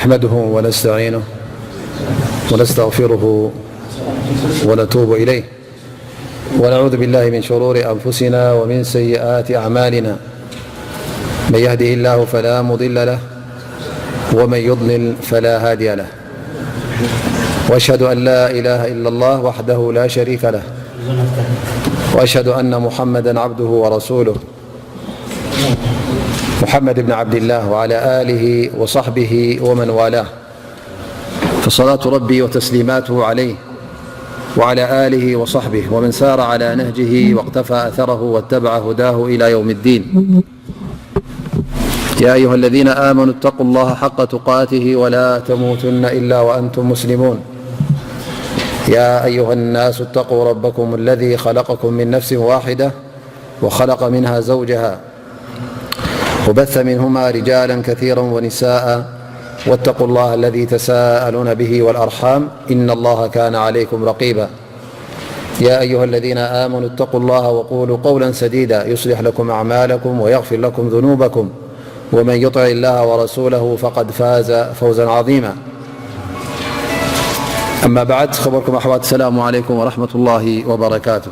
نحمده ونستعينه ونستغفره ونتوب إليه، ونعوذ بالله من شرور أنفسنا ومن سيئات أعمالنا. من يهده الله فلا مضل له، ومن يضلل فلا هادي له. وأشهد أن لا إله إلا الله وحده لا شريك له، وأشهد أن محمدا عبده ورسوله، محمد بن عبد الله وعلى آله وصحبه ومن والاه. فصلاة ربي وتسليماته عليه وعلى آله وصحبه ومن سار على نهجه واقتفى أثره واتبع هداه إلى يوم الدين. يا أيها الذين آمنوا اتقوا الله حق تقاته ولا تموتن إلا وأنتم مسلمون. يا أيها الناس اتقوا ربكم الذي خلقكم من نفس واحدة وخلق منها زوجها وبث منهما رجالا كثيرا ونساء، واتقوا الله الذي تساءلون به والأرحام، إن الله كان عليكم رقيبا. يا أيها الذين آمنوا اتقوا الله وقولوا قولا سديدا يصلح لكم أعمالكم ويغفر لكم ذنوبكم، ومن يطع الله ورسوله فقد فاز فوزا عظيما. أما بعد، خبركم أحوات، السلام عليكم ورحمة الله وبركاته.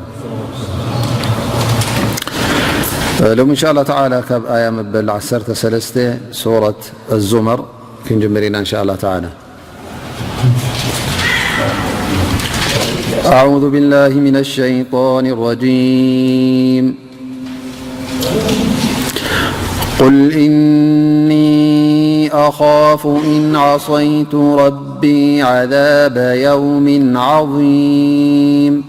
لوم إن شاء الله تعالى كاب آية مبل عسرت سلسته سورة الزمر كنجمرين إن شاء الله تعالى. أعوذ بالله من الشيطان الرجيم. قل إني أخاف إن عصيت ربي عذاب يوم عظيم.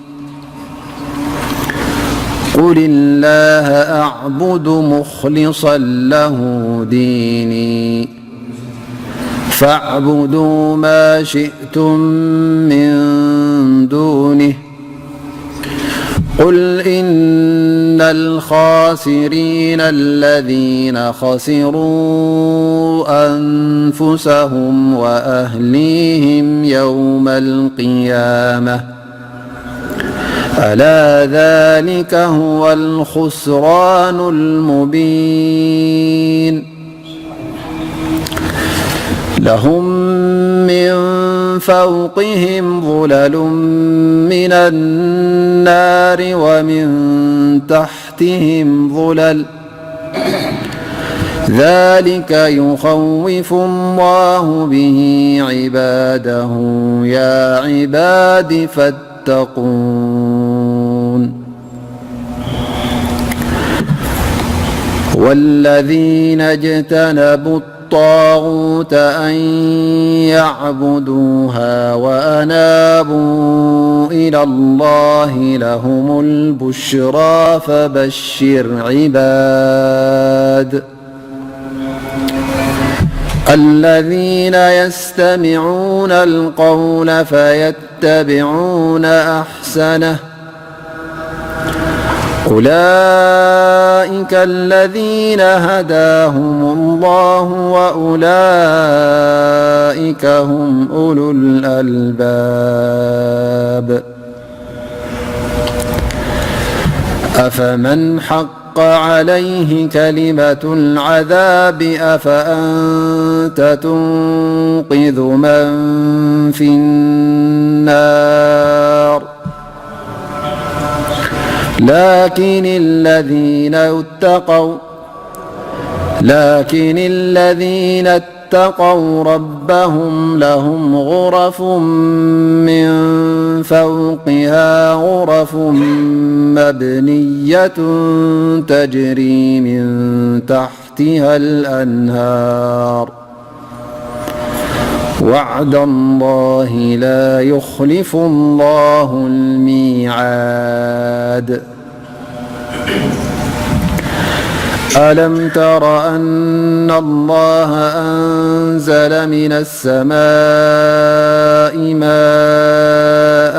قل الله أعبد مخلصا له ديني، فاعبدوا ما شئتم من دونه. قل إن الخاسرين الذين خسروا أنفسهم وأهليهم يوم القيامة، ألا ذلك هو الخسران المبين. لهم من فوقهم ظلل من النار ومن تحتهم ظلل، ذلك يخوف الله به عباده، يا عباد فاتقون. والذين اجتنبوا الطاغوت أن يعبدوها وأنابوا إلى الله لهم البشرى فبشر عباد الذين يستمعون القول فيتبعون أحسنه، أولئك الذين هداهم الله وأولئك هم أولو الألباب. أفمن حق عليه كلمة العذاب أفأنت تنقذ من في النار؟ لكن الذين اتقوا لكن الذين اتقوا ربهم لهم غرف من فوقها غرف مبنية تجري من تحتها الأنهار، وعد الله لا يخلف الله الميعاد. ألم تر أن الله أنزل من السماء ماء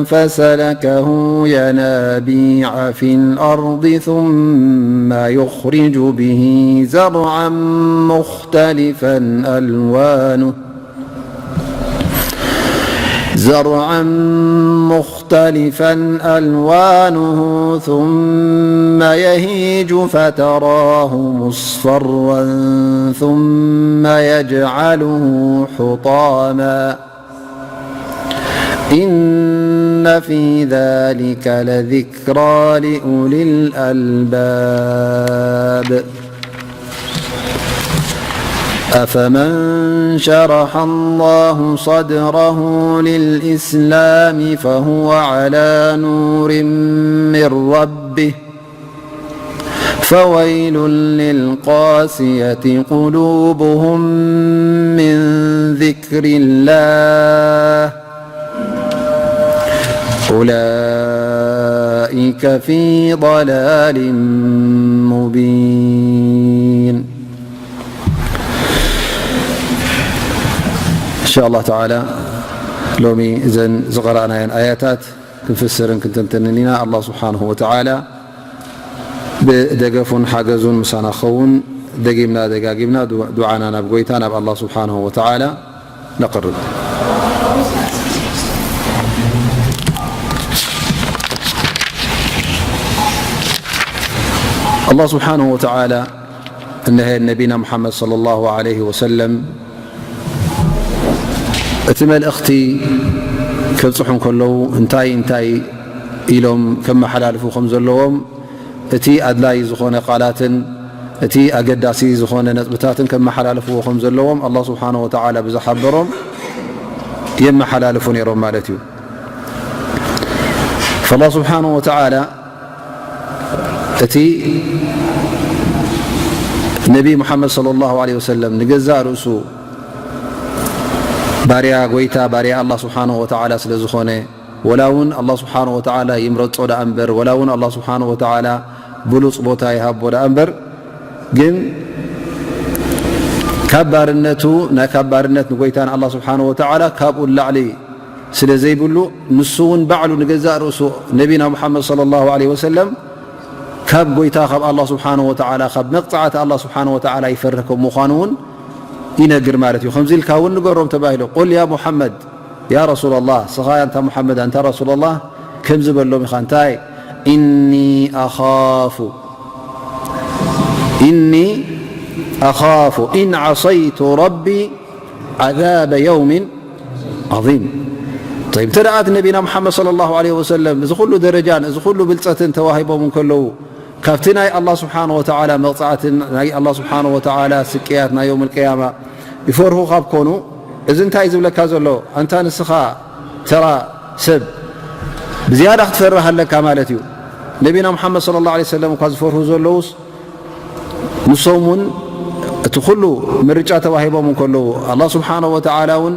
فسلكه ينابيع في الأرض ثم يخرج به زرعا مختلفا ألوانه زرعا مختلفا ألوانه ثم يهيج فتراه مصفرا ثم يجعله حطاما إن في ذلك لذكرى لأولي الألباب. أفمن شرح الله صدره للإسلام فهو على نور من ربه فويل للقاسية قلوبهم من ذكر الله أولئك في ضلال مبين. إن شاء الله تعالى ሎሚ እዘን ዝቐራእናየን ኣያታት ክንፍስርን ክንተንተንን ኢና። ኣላህ ስብሓንሁ ወተዓላ ብደገፉን ሓገዙን ምሳና ክኸውን ደጊምና ደጋጊምና ዱ-፣ ዱዓና ናብ ጎይታ ናብ ኣላህ ስብሓንሁ ወተዓላ ነቕርብ። ኣላህ ስብሓንሁ ወተዓላ እነሀ ነቢና ሙሓመድ ሰለላሁ ዐለይሂ ወሰለም እቲ መልእኽቲ ከብጽሑ እንከለዉ እንታይ እንታይ ኢሎም ከመሓላልፉ ከም ዘለዎም፣ እቲ ኣድላዪ ዝኾነ ቃላትን እቲ ኣገዳሲ ዝኾነ ነጥብታትን ከመሓላልፍዎ ከም ዘለዎም ኣላህ ስብሓነሁ ወተዓላ ብዝሓበሮም የመሓላልፉ ነይሮም ማለት እዩ። ፈላህ ስብሓነሁ ወተዓላ እቲ ነቢ ሙሓመድ ሰለላሁ ዐለይሂ ወሰለም ንገዛእ ርእሱ ባርያ ጎይታ፣ ባርያ ኣላህ ስብሓነሁ ወተዓላ ስለ ዝኾነ፣ ወላ እውን ኣላህ ስብሓነሁ ወተዓላ ይምረጾ ደኣ እምበር፣ ወላ እውን ኣላህ ስብሓነሁ ወተዓላ ብሉጽ ቦታ ይሃቦ ደኣ እምበር፣ ግን ካብ ባርነቱ፣ ናይ ካብ ባርነት ንጎይታ ንኣላህ ስብሓነሁ ወተዓላ ካብኡ ንላዕሊ ስለ ዘይብሉ፣ ንሱ እውን ባዕሉ ንገዛእ ርእሱ ነቢና ሙሓመድ ሰለላሁ ዐለይሂ ወሰለም ካብ ጎይታ፣ ካብ ኣላህ ስብሓነሁ ወተዓላ፣ ካብ መቕጻዕቲ ኣላህ ስብሓነሁ ወተዓላ ይፈርህ ከም ምዃኑ እውን ይነግር ማለት እዩ። ከምዚ ኢልካ እውን ንገሮም ተባሂሉ፣ ቁል ያ ሙሓመድ፣ ያ ረሱላላህ፣ ስኻ ኣንታ ሙሓመድ፣ ኣንታ ረሱላላህ፣ ከምዚ በሎም ኢኻ፣ እንታይ? ኢኒ ኣኻፉ፣ ኢኒ ኣኻፉ ኢን ዓሰይቱ ረቢ ዓዛበ የውሚን ዓዚም። ጠይብ፣ እንተ ደኣ እቲ ነቢና ሙሓመድ ሰለላሁ ዐለይሂ ወሰለም እዚ ኩሉ ደረጃን እዚ ኩሉ ብልጸትን ተዋሂቦም እንከለዉ፣ ካብቲ ናይ ኣላህ ስብሓነ ወተዓላ መቕጻዕትን ናይ ኣላህ ስብሓነ ወተዓላ ስቅያት ናይ የውም ልቅያማ ይፈርሁ ካብ ኮኑ፣ እዚ እንታይ እዩ ዝብለካ ዘሎ? ኣንታ ንስኻ ተራ ሰብ ብዝያዳ ክትፈርህ ኣለካ ማለት እዩ። ነቢና ሙሓመድ ሰለላሁ ዐለይሂ ወሰለም እኳ ዝፈርሁ ዘለዉስ፣ ንሶም እውን እቲ ኩሉ ምርጫ ተዋሂቦም እንከለዉ፣ ኣላህ ስብሓነሁ ወተዓላ እውን፣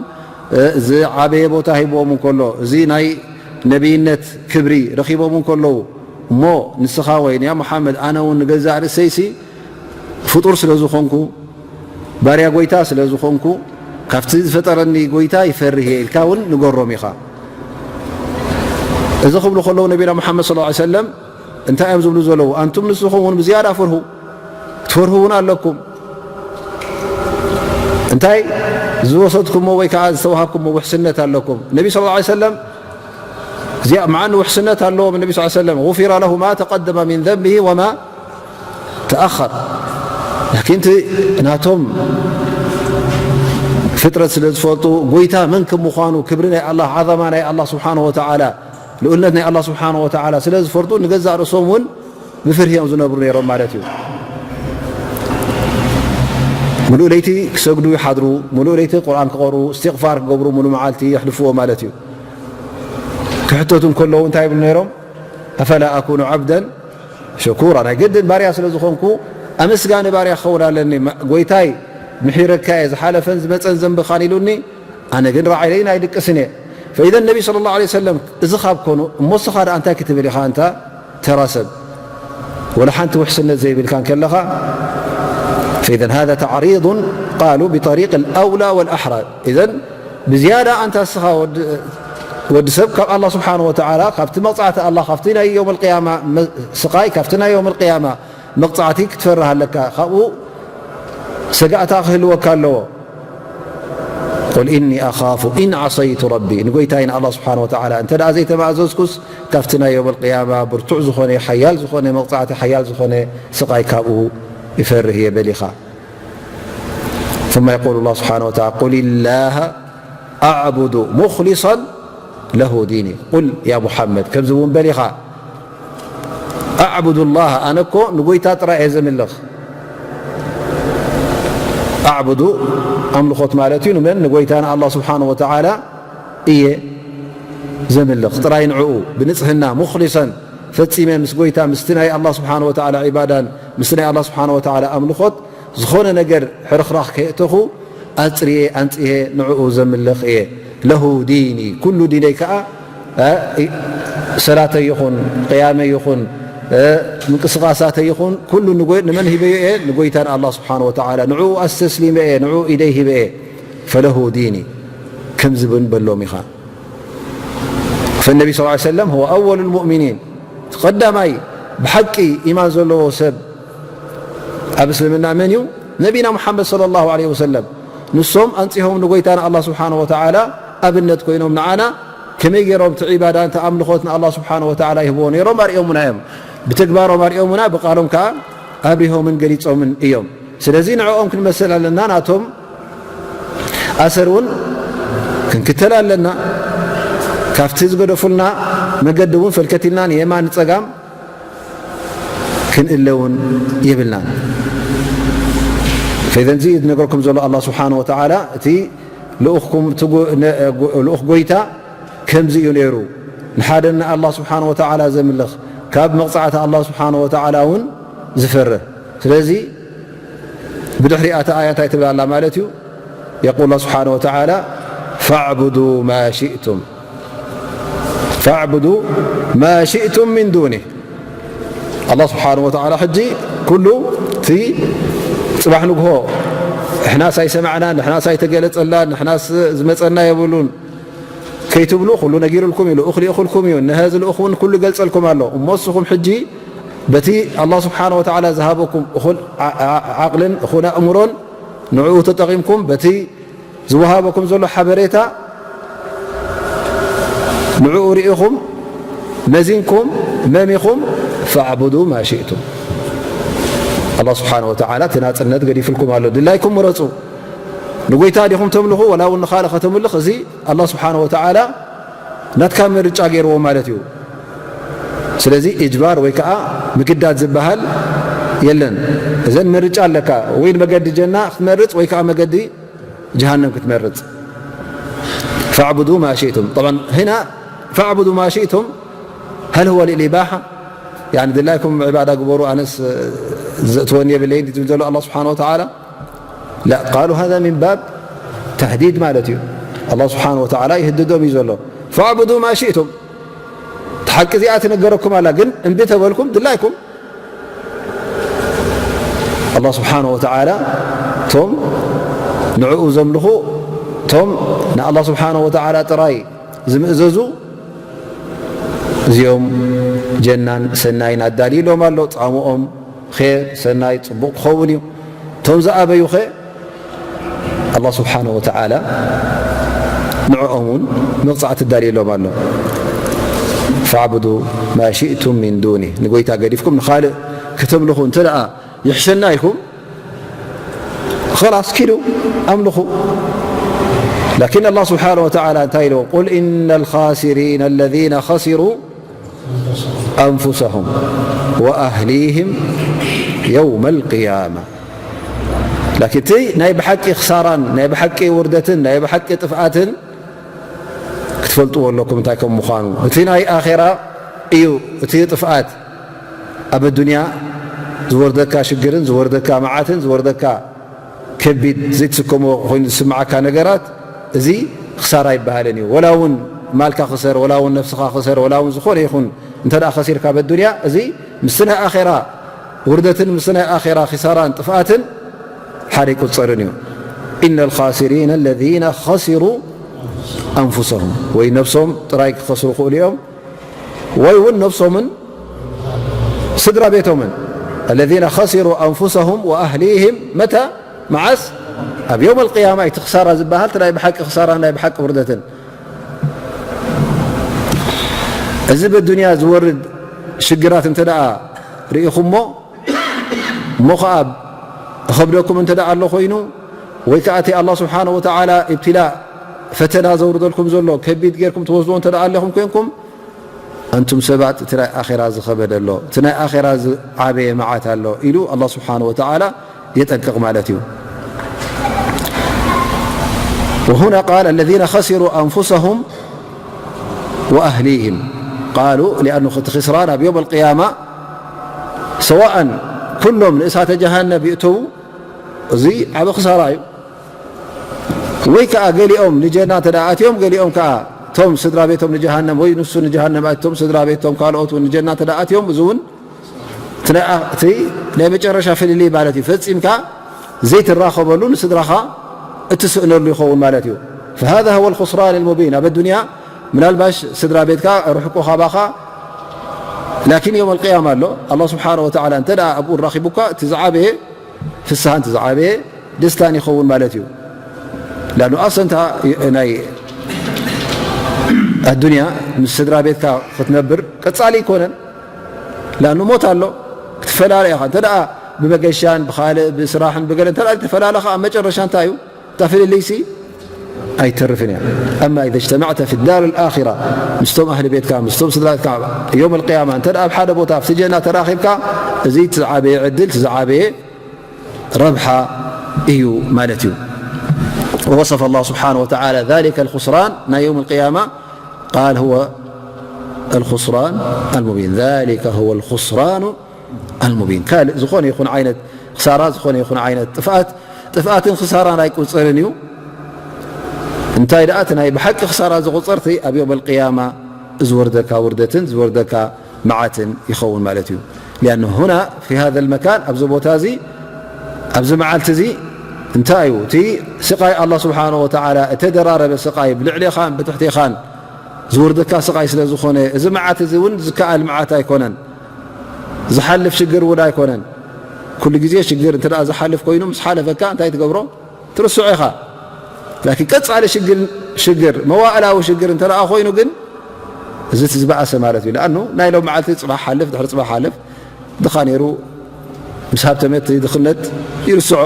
እ፣ ዝዓበየ ቦታ ሂብዎም እንከሎ፣ እዚ ናይ ነቢይነት ክብሪ ረኺቦም እንከለዉ፣ እሞ ንስኻ ወይ ያ ሙሓመድ፣ ኣነ እውን ንገዛእ ርእሰይሲ ፍጡር ስለ ዝኾንኩ፣ ባርያ ጎይታ ስለ ዝኾንኩ፣ ካብቲ ዝፈጠረኒ ጎይታ ይፈርህ እየ ኢልካ እውን ንገሮም ኢኻ። እዚ ክብሉ ከለዉ ነቢና ሙሓመድ ሰለላሁ ዐለይሂ ወሰለም እንታይ እዮም ዝብሉ ዘለዉ? ኣንቱም ንስኹም እውን ብዝያዳ ፍርሁ፣ ክትፈርሁ እውን ኣለኩም። እንታይ ዝወሰድኩሞ ወይ ከዓ ዝተዋሃብኩሞ ውሕስነት ኣለኩም? ነቢ ሰለላሁ ዐለይሂ ወሰለም እዚኣ መዓኒ ውሕስነት ኣለዎም። ነቢ ሰለላሁ ዐለይሂ ወሰለም ጉፊረ ለሁ ማ ተቀደመ ሚን ዘንቢሂ ወማ ተኣኸር። ላኪን እቲ ናቶም ፍጥረት ስለ ዝፈልጡ፣ ጎይታ መን ከም ምዃኑ፣ ክብሪ ናይ ኣላህ፣ ዓዘማ ናይ ኣላህ ስብሓነሁ ወተዓላ፣ ልኡልነት ናይ ኣላህ ስብሓነሁ ወተዓላ ስለ ዝፈልጡ፣ ንገዛእ ርእሶም እውን ብፍርሂ እዮም ዝነብሩ ነይሮም ማለት እዩ። ምሉእ ለይቲ ክሰግዱ ይሓድሩ፣ ምሉእ ለይቲ ቁርኣን ክቐርኡ፣ እስትቕፋር ክገብሩ፣ ምሉእ መዓልቲ የሕልፍዎ ማለት እዩ። ክሕተቱ እንከለዉ እንታይ ይብሉ ነይሮም? ኣፈላ ኣኩኑ ዓብደን ሸኩራ፣ ናይ ግድን ባርያ ስለ ዝኾንኩ ኣመስጋኒ ባርያ ክኸውን ኣለኒ። መ-፣ ጎይታይ፣ ምሒረካ እየ፣ ዝሓለፈን ዝመጸን ዘንብኻን ኢሉኒ፣ ኣነ ግን ራዕይለይን ኣይድቅስን እየ። ፈኢዘን ነቢ ሰለላሁ ዐለይሂ ወሰለም እዚ ካብ ኮኑ፣ እሞ እስኻ ደኣ እንታይ ክትብል ኢኻ? ኣንታ ተራ ሰብ፣ ወላ ሓንቲ ውሕስነት ዘይብልካ እንከለኻ፣ ፈኢዘን ሃዛ ተዕሪዱን ቃሉ ብጠሪቅ ኣልኣውላ ወልኣሕራ። ኢዘን ብዝያዳ ኣንታ እስኻ ወዲ፣ ወዲ ሰብ ካብ ኣላህ ስብሓነሁ ወተዓላ፣ ካብቲ መቕጻዕቲ ኣላህ፣ ካብቲ ናይ የውም ኣልቅያማ መ-፣ ስቓይ፣ ካብቲ ናይ የውም ኣልቅያማ መቕጻዕቲ ክትፈርህ ኣለካ። ካብኡ ሰጋእታ ክህልወካ ኣለዎ። قل إني أخاف إن عصيت ربي ንጎይታይ ንኣላህ ስብሓን ወተዓላ እንተ ደኣ ዘይተማእዘዝኩስ ካብቲ ናይ የውመል ቅያማ ብርቱዕ ዝኾነ ሓያል ዝኾነ መቕጻዕቲ ሓያል ዝኾነ ስቓይ ካብኡ ይፈርህ እየ በል ኢኻ። ثم يقول الله سبحانه وتعالى قل الله أعبد مخلصا له ديني قل يا محمد ከምዚ እውን በል ኢኻ أعبد الله ኣነ እኮ ንጎይታ ጥራይ እየ ዘምልኽ ኣዕቡዱ ኣምልኾት ማለት እዩ። ንመን ንጎይታ ንኣላህ ስብሓን ወተዓላ እየ ዘምልኽ ጥራይ ንዕኡ ብንጽህና ሙኽሊሰን ፈጺመ ምስ ጎይታ ምስቲ ናይ ኣላህ ስብሓን ወተዓላ ዒባዳን ምስቲ ናይ ኣላህ ስብሓን ወተዓላ ኣምልኾት ዝኾነ ነገር ሕርኽራኽ ከየእተኹ ኣጽርየ ኣንጽሄ ንዕኡ ዘምልኽ እየ። ለሁ ዲኒ ኩሉ ዲነይ ከኣ ሰላተይ ይኹን ቅያመይ ይኹን ምንቅስቃሳተይ ይኹን ኩሉ ንመን ሂበዮ እየ ንጎይታ ንኣላህ ስብሓን ወተዓላ ንዕኡ ኣስተስሊመ እየ ንዕኡ ኢደይ ሂበ እየ ፈለሁ ዲኒ ከምዚ ብን በሎም ኢኻ ፈነቢ ስ ሰለም هو أول المؤمنين እቲ ቀዳማይ ብሓቂ ኢማን ዘለዎ ሰብ ኣብ እስልምና መን እዩ ነቢና ሙሓመድ صلى الله عليه وسلم ንሶም ኣንጺሆም ንጎይታ ንኣላህ ስብሓን ወተዓላ ኣብነት ኮይኖም ንዓና ከመይ ገይሮም እቲ ዒባዳ እቲ ኣምልኾት ንኣላህ ስብሓን ወተዓላ ይህብዎ ነይሮም ኣርእዮምና እዮም ብተግባሮም ኣርእዮምና ብቃሎም ከዓ ኣብሪሆምን ገሊጾምን እዮም ስለዚ ንዕኦም ክንመስል ኣለና ናቶም ኣሰር እውን ክንክተል ኣለና ካብቲ ዝገደፉልና መገዲ እውን ፈልከት ኢልና ንየማን ንፀጋም ክንእለ እውን የብልናን ፈዘንዚ ዝነገርኩም ዘሎ ኣላ ስብሓን ወተዓላ እቲ ልኡኽ ጎይታ ከምዚ እዩ ነይሩ ንሓደ ንኣላ ስብሓን ወተዓላ ዘምልኽ ካብ መቕፃዕቲ ኣላ ስብሓን ወተዓላ እውን ዝፈርህ ስለዚ ብድሕሪኣ እታ ኣያ እንታይ ትብል ኣላ ማለት እዩ የቁል ስብሓን ወተዓላ ፈዕቡዱ ማ ሽእቱም ፈዕቡዱ ማ ሽእቱም ምን ዱኒህ ኣላ ስብሓን ወተዓላ ሕጂ ኩሉ እቲ ፅባሕ ንግሆ ንሕናስ ኣይሰማዕናን ንሕናስ ኣይተገለፀልናን ንሕናስ ዝመፀና የብሉን ከይትብሉ ኩሉ ነጊሩልኩም እዩ ልኡኽ ልእኹልኩም እዩ እነሀ እዚ ልኡኽ እውን ኩሉ ይገልፀልኩም ኣሎ እሞ እስኹም ሕጂ በቲ ኣላህ ስብሓን ወተዓላ ዝሃበኩም እኹል ዓቕልን እኹል ኣእምሮን ንዕኡ ተጠቒምኩም በቲ ዝወሃበኩም ዘሎ ሓበሬታ ንዕኡ ርኢኹም መዚንኩም መሚኹም ፈዕቡዱ ማ ሽእቱም ኣላህ ስብሓን ወተዓላ እቲ ናፅነት ገዲፍልኩም ኣሎ ድላይኩም ምረፁ ንጎይታ ዲኹም ተምልኹ ወላ እውን ንኻልእ ከተምልኽ እዚ ኣላህ ስብሓን ወተዓላ ናትካ ምርጫ ገይርዎ ማለት እዩ ስለዚ እጅባር ወይ ከዓ ምግዳድ ዝበሃል የለን እዘን ምርጫ ኣለካ ወይ መገዲ ጀና ክትመርፅ ወይ ከዓ መገዲ ጀሃነም ክትመርፅ ፈዕቡዱ ማ ሽእቱም طبعا هنا فاعبدوا ما شئتم هل هو للإباحة يعني ድላይኩም ዕባዳ ግበሩ ኣነስ ዘእትወኒ የብለይን ዝብል ዘሎ ኣላ ስብሓን ወተዓላ لا قالوا هذا من باب تهديد ማለት እዩ ኣላ ስብሓን ወተዓላ ይህድዶም እዩ ዘሎ فاعبدوا ما شئتم እቲ ሓቂ እዚኣ ትነገረኩም ኣላ ግን እምቢ ተበልኩም ድላይኩም ኣላ ስብሓን ወተዓላ እቶም ንዕኡ ዘምልኹ እቶም ንኣላ ስብሓን ወተዓላ ጥራይ ዝምእዘዙ እዚኦም ጀናን ሰናይን ኣዳልይሎም ኣሎ ፃምኦም ር ሰናይ ፅቡቕ ክኸውን እዩ እቶም ዝኣበዩ ኸ ኣላ ስብሓን ወተዓላ ንዕኦም እውን መቕፃዕቲ ኣዳልየሎም ኣሎ ፈዕቡዱ ማ ሽእቱም ምን ዱኒ ንጎይታ ገዲፍኩም ንኻልእ ከተምልኹ እንተ ደኣ ይሕሸና ኢልኩም ኸላስ ኪዱ ኣምልኹ ላኪን ኣላ ስብሓን ወተዓላ እንታይ ኢልዎም ቁል ኢነ ልኻሲሪን ለዚነ ኸሲሩ ኣንፉሰሁም ወኣህሊህም የውመ ልቅያማ ላኪን እቲ ናይ ብሓቂ ክሳራን ናይ ብሓቂ ውርደትን ናይ ብሓቂ ጥፍኣትን ክትፈልጥዎ ኣለኩም እንታይ ከም ምዃኑ እቲ ናይ ኣኼራ እዩ እቲ ጥፍኣት ኣብ ኣዱንያ ዝወርደካ ሽግርን ዝወርደካ መዓትን ዝወርደካ ከቢድ ዘይትስከሞ ኮይኑ ዝስምዓካ ነገራት እዚ ክሳራ ይበሃልን እዩ ወላ እውን ማልካ ክሰር ወላ እውን ነፍስኻ ክሰር ወላ እውን ዝኾነ ይኹን እንተ ከሲርካ ኣብ ኣዱንያ እዚ ምስቲ ናይ ኣኼራ ውርደትን ምስቲ ናይ ኣኼራ ኺሳራን ጥፍኣትን ሓደ ይቁፀርን እዩ إن الخاسرين الذين خسروا أنفسهم ወይ ነብሶም ጥራይ ክኸስሩ ክእሉ እዮም ወይ እውን ነብሶምን ስድራ ቤቶምን الذين خسروا أنفسهم وأهليهم متى መዓስ ኣብ የውም ኣልቅያማ እቲ ክሳራ ዝበሃል እቲ ናይ ብሓቂ ክሳራን ናይ ብሓቂ ውርደትን። እዚ በዱንያ ዝወርድ ሽግራት እንተ ደኣ ርኢኹሞ፣ እሞ ኸዓ እኸብደኩም እንተ ደኣ ኣሎ ኮይኑ፣ ወይ ከኣ እቲ ኣላህ ስብሓነሁ ወተዓላ ኢብትላእ፣ ፈተና ዘውርደልኩም ዘሎ ከቢድ ጌርኩም ትወስድዎ እንተ ደኣ ኣለኹም ኮይንኩም፣ ኣንቱም ሰባት፣ እቲ ናይ ኣኼራ ዝኸበደ ኣሎ፣ እቲ ናይ ኣኼራ ዝዓበየ መዓት ኣሎ ኢሉ ኣላህ ስብሓነሁ ወተዓላ የጠንቅቕ ማለት እዩ። وهنا قال الذين خسروا أنفسهم وأهليهم قالوا لأنه እቲ ክስራን ኣብ የውም ኣልቅያማ ሰዋእን ኩሎም ንእሳተ ጀሃነም ይእተዉ፣ እዚ ዓቢ ክሳራ እዩ። ወይ ከኣ ገሊኦም ንጀና እንተ ደኣ ኣትዮም፣ ገሊኦም ከኣ እቶም ስድራ ቤቶም ንጀሃነም፣ ወይ ንሱ ንጀሃነም ኣትዮም፣ ስድራ ቤቶም ካልኦት እውን ንጀና እንተ ደኣ ኣትዮም፣ እዚ እውን እቲ ናይ ኣ-፣ እቲ ናይ መጨረሻ ፍልልይ ማለት እዩ። ፈጺምካ ዘይትራኸበሉ፣ ንስድራኻ እትስእነሉ ይኸውን ማለት እዩ። فهذا هو الخسران المبين። ኣብ ኣዱንያ ምናልባሽ ስድራ ቤትካ ርሕቁ ካባኻ፣ ላኪን የውም ኣልቅያማ ኣሎ። ኣላህ ስብሓነሁ ወተዓላ እንተ ደኣ ኣብኡ ራኺቡካ፣ እቲ ዝዓበየ ፍስሃን እቲ ዝዓበየ ደስታን ይኸውን ማለት እዩ። ላኑ ኣሰንታ ናይ ኣዱንያ ምስ ስድራ ቤትካ ክትነብር ቀጻሊ ኣይኮነን። ላኑ ሞት ኣሎ፣ ክትፈላለ ኢኻ። እንተ ደኣ ብመገሻን ብኻልእ ብስራሕን ብገለ እንተ ደኣ ተፈላለኻ፣ ኣብ መጨረሻ እንታይ እዩ? እታ ፍልልይሲ ኣይተርፍን እያ። ኣማ ኢዘ እጅተማዕተ ፊ ዳር ልኣኺራ፣ ምስቶም ኣህሊ ቤትካ፣ ምስቶም ስድራ ቤትካ፣ የውም ኣልቅያማ እንተ ደኣ ኣብ ሓደ ቦታ ኣብቲ ጀና ተራኺብካ፣ እዚ እቲ ዝዓበየ ዕድል፣ እቲ ዝዓበየ ረብሓ እዩ ማለት እዩ። ووصف الله سبحانه وتعالى ذلك الخسران ናይ የውም ኣልቅያማ قال هو الخسران المبين. ذلك هو الخسران المبين. ካልእ ዝኾነ ይኹን ዓይነት ክሳራ፣ ዝኾነ ይኹን ዓይነት ጥፍኣት፣ ጥፍኣትን ክሳራን ኣይቁጸርን እዩ። እንታይ ደኣ እቲ ናይ ብሓቂ ክሳራ ዝቑጸር እቲ ኣብ የውም ኣልቅያማ ዝወርደካ ውርደትን ዝወርደካ መዓትን ይኸውን ማለት እዩ። لأنه هنا في هذا المكان، ኣብዚ ቦታ እዚ፣ ኣብዚ መዓልቲ እዚ እንታይ እዩ? እቲ ስቓይ ኣላህ ስብሓነሁ ወተዓላ እተደራረበ ስቓይ ብልዕሌኻን ብትሕቴኻን ዝወርደካ ስቓይ ስለ ዝኾነ፣ እዚ መዓት እዚ እውን ዝከኣል መዓት ኣይኮነን። ዝሓልፍ ሽግር እውን ኣይኮነን። ኩሉ ግዜ ሽግር እንተ ደኣ ዝሓልፍ ኮይኑ፣ ምስ ሓለፈካ እንታይ ትገብሮ? ትርስዖ ኢኻ። ላኪን ቀጻሊ ሽግር፣ ሽግር፣ መዋእላዊ ሽግር እንተ ደኣ ኮይኑ ግን፣ እዚ እቲ ዝበኣሰ ማለት እዩ። ለኣኑ ናይ ሎም መዓልቲ ጽባሕ ሓልፍ፣ ድሕሪ ጽባሕ ሓልፍ፣ ድኻ ነይሩ፣ ምስ ሃብተመ እቲ ድኽነት ይርስዖ።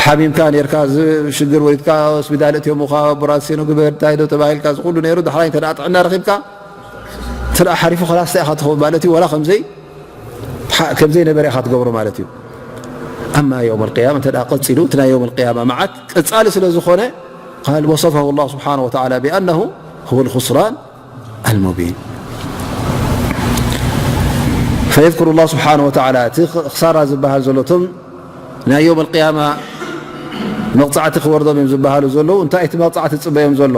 ሓሚምካ ነይርካ፣ እዚ ሽግር ወሪድካ፣ ሆስፒታል እትዮምኻ፣ ኦፐራሲዮን ግበር፣ እንታይ ዶ ተባሂልካ፣ እዚ ኩሉ ነይሩ፣ ዳሕራይ እንተ ደኣ ጥዕና ረኺብካ፣ እንተ ደኣ ሓሪፉ፣ ኸላስ እንታይ ኢኻ ትኸውን ማለት እዩ? ወላ ከምዘይ፣ ሓ-፣ ከምዘይ ነበረ ኢኻ ትገብሮ ማለት እዩ። ኣማ የውም ኣልቅያማ እንተ ደኣ ቀጺሉ፣ እቲ ናይ የውም ኣልቅያማ መዓት ቀጻሊ ስለ ዝኾነ፣ ቃል ወሰፈሁ ኣላህ ስብሓነሁ ወተዓላ ቢኣነሁ ሁወ ልኹስራን ኣልሙቢን። ፈየዝኩሩ ኣላህ ስብሓነሁ ወተዓላ፣ እቲ ኽ-፣ ክሳራ ዝበሃል ዘሎ፣ እቶም ናይ የውም ኣልቅያማ መቕጻዕቲ ክወርዶም እዮም ዝበሃሉ ዘለዉ፣ እንታይ እቲ መቕጻዕቲ ዝጽበዮም ዘሎ?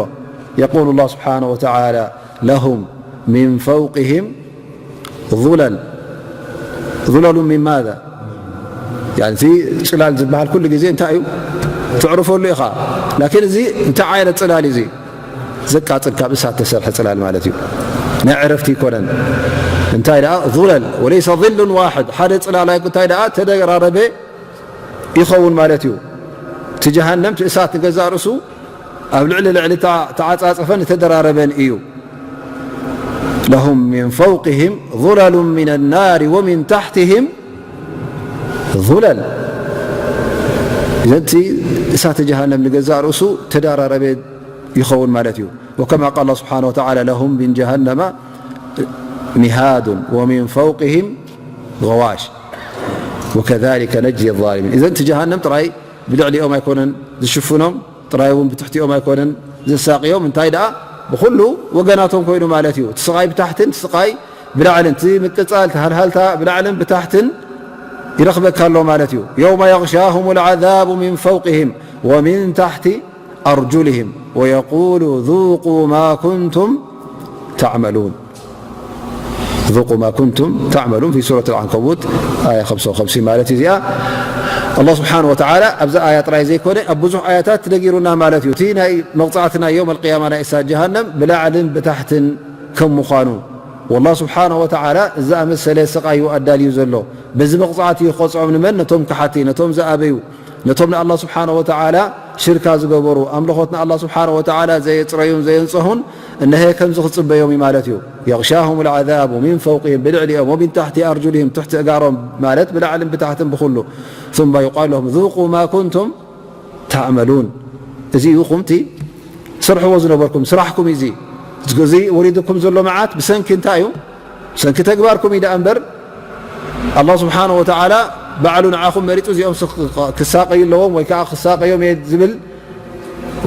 የቁሉ ኣላህ ስብሓነሁ ወተዓላ፣ ለሁም ሚን ፈውቅህም ዙለል። ዙለሉ ሚን ማዛ? ያኒ እቲ ጽላል ዝበሃል ኩሉ ግዜ እንታይ እዩ? ትዕርፈሉ ኢኻ። ላኪን እዚ እንታይ ዓይነት ጽላል እዩ እዚ? ዘቃጽል ካብ እሳት ተሰርሐ ጽላል ማለት እዩ። ናይ ዕረፍቲ ኣይኮነን። እንታይ ደኣ? ዙለል። ወለይሰ ظل واحد። ሓደ ጽላል ኣይኮ-፣ እንታይ ደኣ? ተደራረበ ይኸውን ማለት እዩ። እቲ ጀሃነም፣ እቲ እሳት ንገዛእ ርእሱ ኣብ ልዕሊ ልዕሊ እታ ተዓጻጸፈን ዝተደራረበን እዩ። ለሁም ሚን ፈውቅህም ዙለሉ ሚን ናሪ ወሚን ታሕትህም ዙለል። እዘን እቲ እሳተ ጀሃነም ንገዛእ ርእሱ ተደራረበ ይኸውን ማለት እዩ። ወከማ ቃል ኣላህ ስብሓነሁ ወተዓላ፣ ለሁም ሚን ጀሃነመ ሚሃዱን ወሚን ፈውቅህም ገዋሽ ወከዛሊከ ነጅዚ ዛሊሚን። እዘን እቲ ጀሃነም ጥራይ ብልዕሊኦም ኣይኮነን ዝሽፍኖም፣ ጥራይ እውን ብትሕቲኦም ኣይኮነን ዘሳቕዮም፣ እንታይ ደኣ ብኹሉ ወገናቶም ኮይኑ ማለት እዩ። እቲ ስቓይ ብታሕትን፣ እቲ ስቓይ ብላዕልን፣ እቲ ምቅጻል፣ እቲ ሃልሃልታ ብላዕልን ብታሕትን ይረኽበካ ኣሎ ማለት እዩ። የውመ የግሻሁም ልዓዛቡ ሚን ፈውቅህም ወሚን ታሕቲ ኣርጁልህም ወየቁሉ ዙቁ ማ ኩንቱም ተዕመሉን። ذوقوا ما كنتم تعملون في سورة العنكبوت آية خمسة وخمسين ማለት እዩ። እዚኣ ኣላህ ስብሓነሁ ወተዓላ ኣብዛ ኣያ ጥራይ ዘይኮነ ኣብ ብዙሕ ኣያታት ነጊሩና ማለት እዩ። እቲ ናይ መቕጻዕቲ ናይ የውም ኣልቅያማ ናይ እሳት ጀሃነም ብላዕልን ብታሕትን ከም ምዃኑ፣ ወላህ ስብሓነሁ ወተዓላ እዚ ዝኣመሰለ ስቓይ እዩ ኣዳልዩ ዘሎ። በዚ መቕጻዕቲ እዩ ክቐጽዖም። ንመን? ነቶም ከሓቲ፣ ነቶም ዝኣበዩ፣ ነቶም ንኣላህ ስብሓነ ወተዓላ ሽርካ ዝገበሩ፣ ኣምልኾት ንኣላህ ስብሓነ ወተዓላ ዘየጽረዩን ዘየንጸሁን፣ እነሀ ከምዚ ክጽበዮም እዩ ማለት እዩ። የግሻሁም ልዓዛቡ ሚን ፈውቅሂም፣ ብልዕሊኦም፣ ወሚን ታሕቲ ኣርጁልሂም፣ ትሕቲ እጋሮም ማለት ብላዕልን ብታሕትን ብኹሉ። ثم يقال لهم ذوقوا ما كنتم تعملون። እዚ እዩ ኹምቲ ስርሕዎ ዝነበርኩም ስራሕኩም እዩ። እዚ እዚ ወሪድኩም ዘሎ መዓት ብሰንኪ እንታይ እዩ? ብሰንኪ ተግባርኩም እዩ ደኣ እምበር፣ ኣላህ ስብሓነ ወተዓላ ባዕሉ ንዓኹም መሪጹ እዚኦም ስ-፣ ክሳቀዩ ኣለዎም ወይ ከዓ ክሳቀዮም እየ ዝብል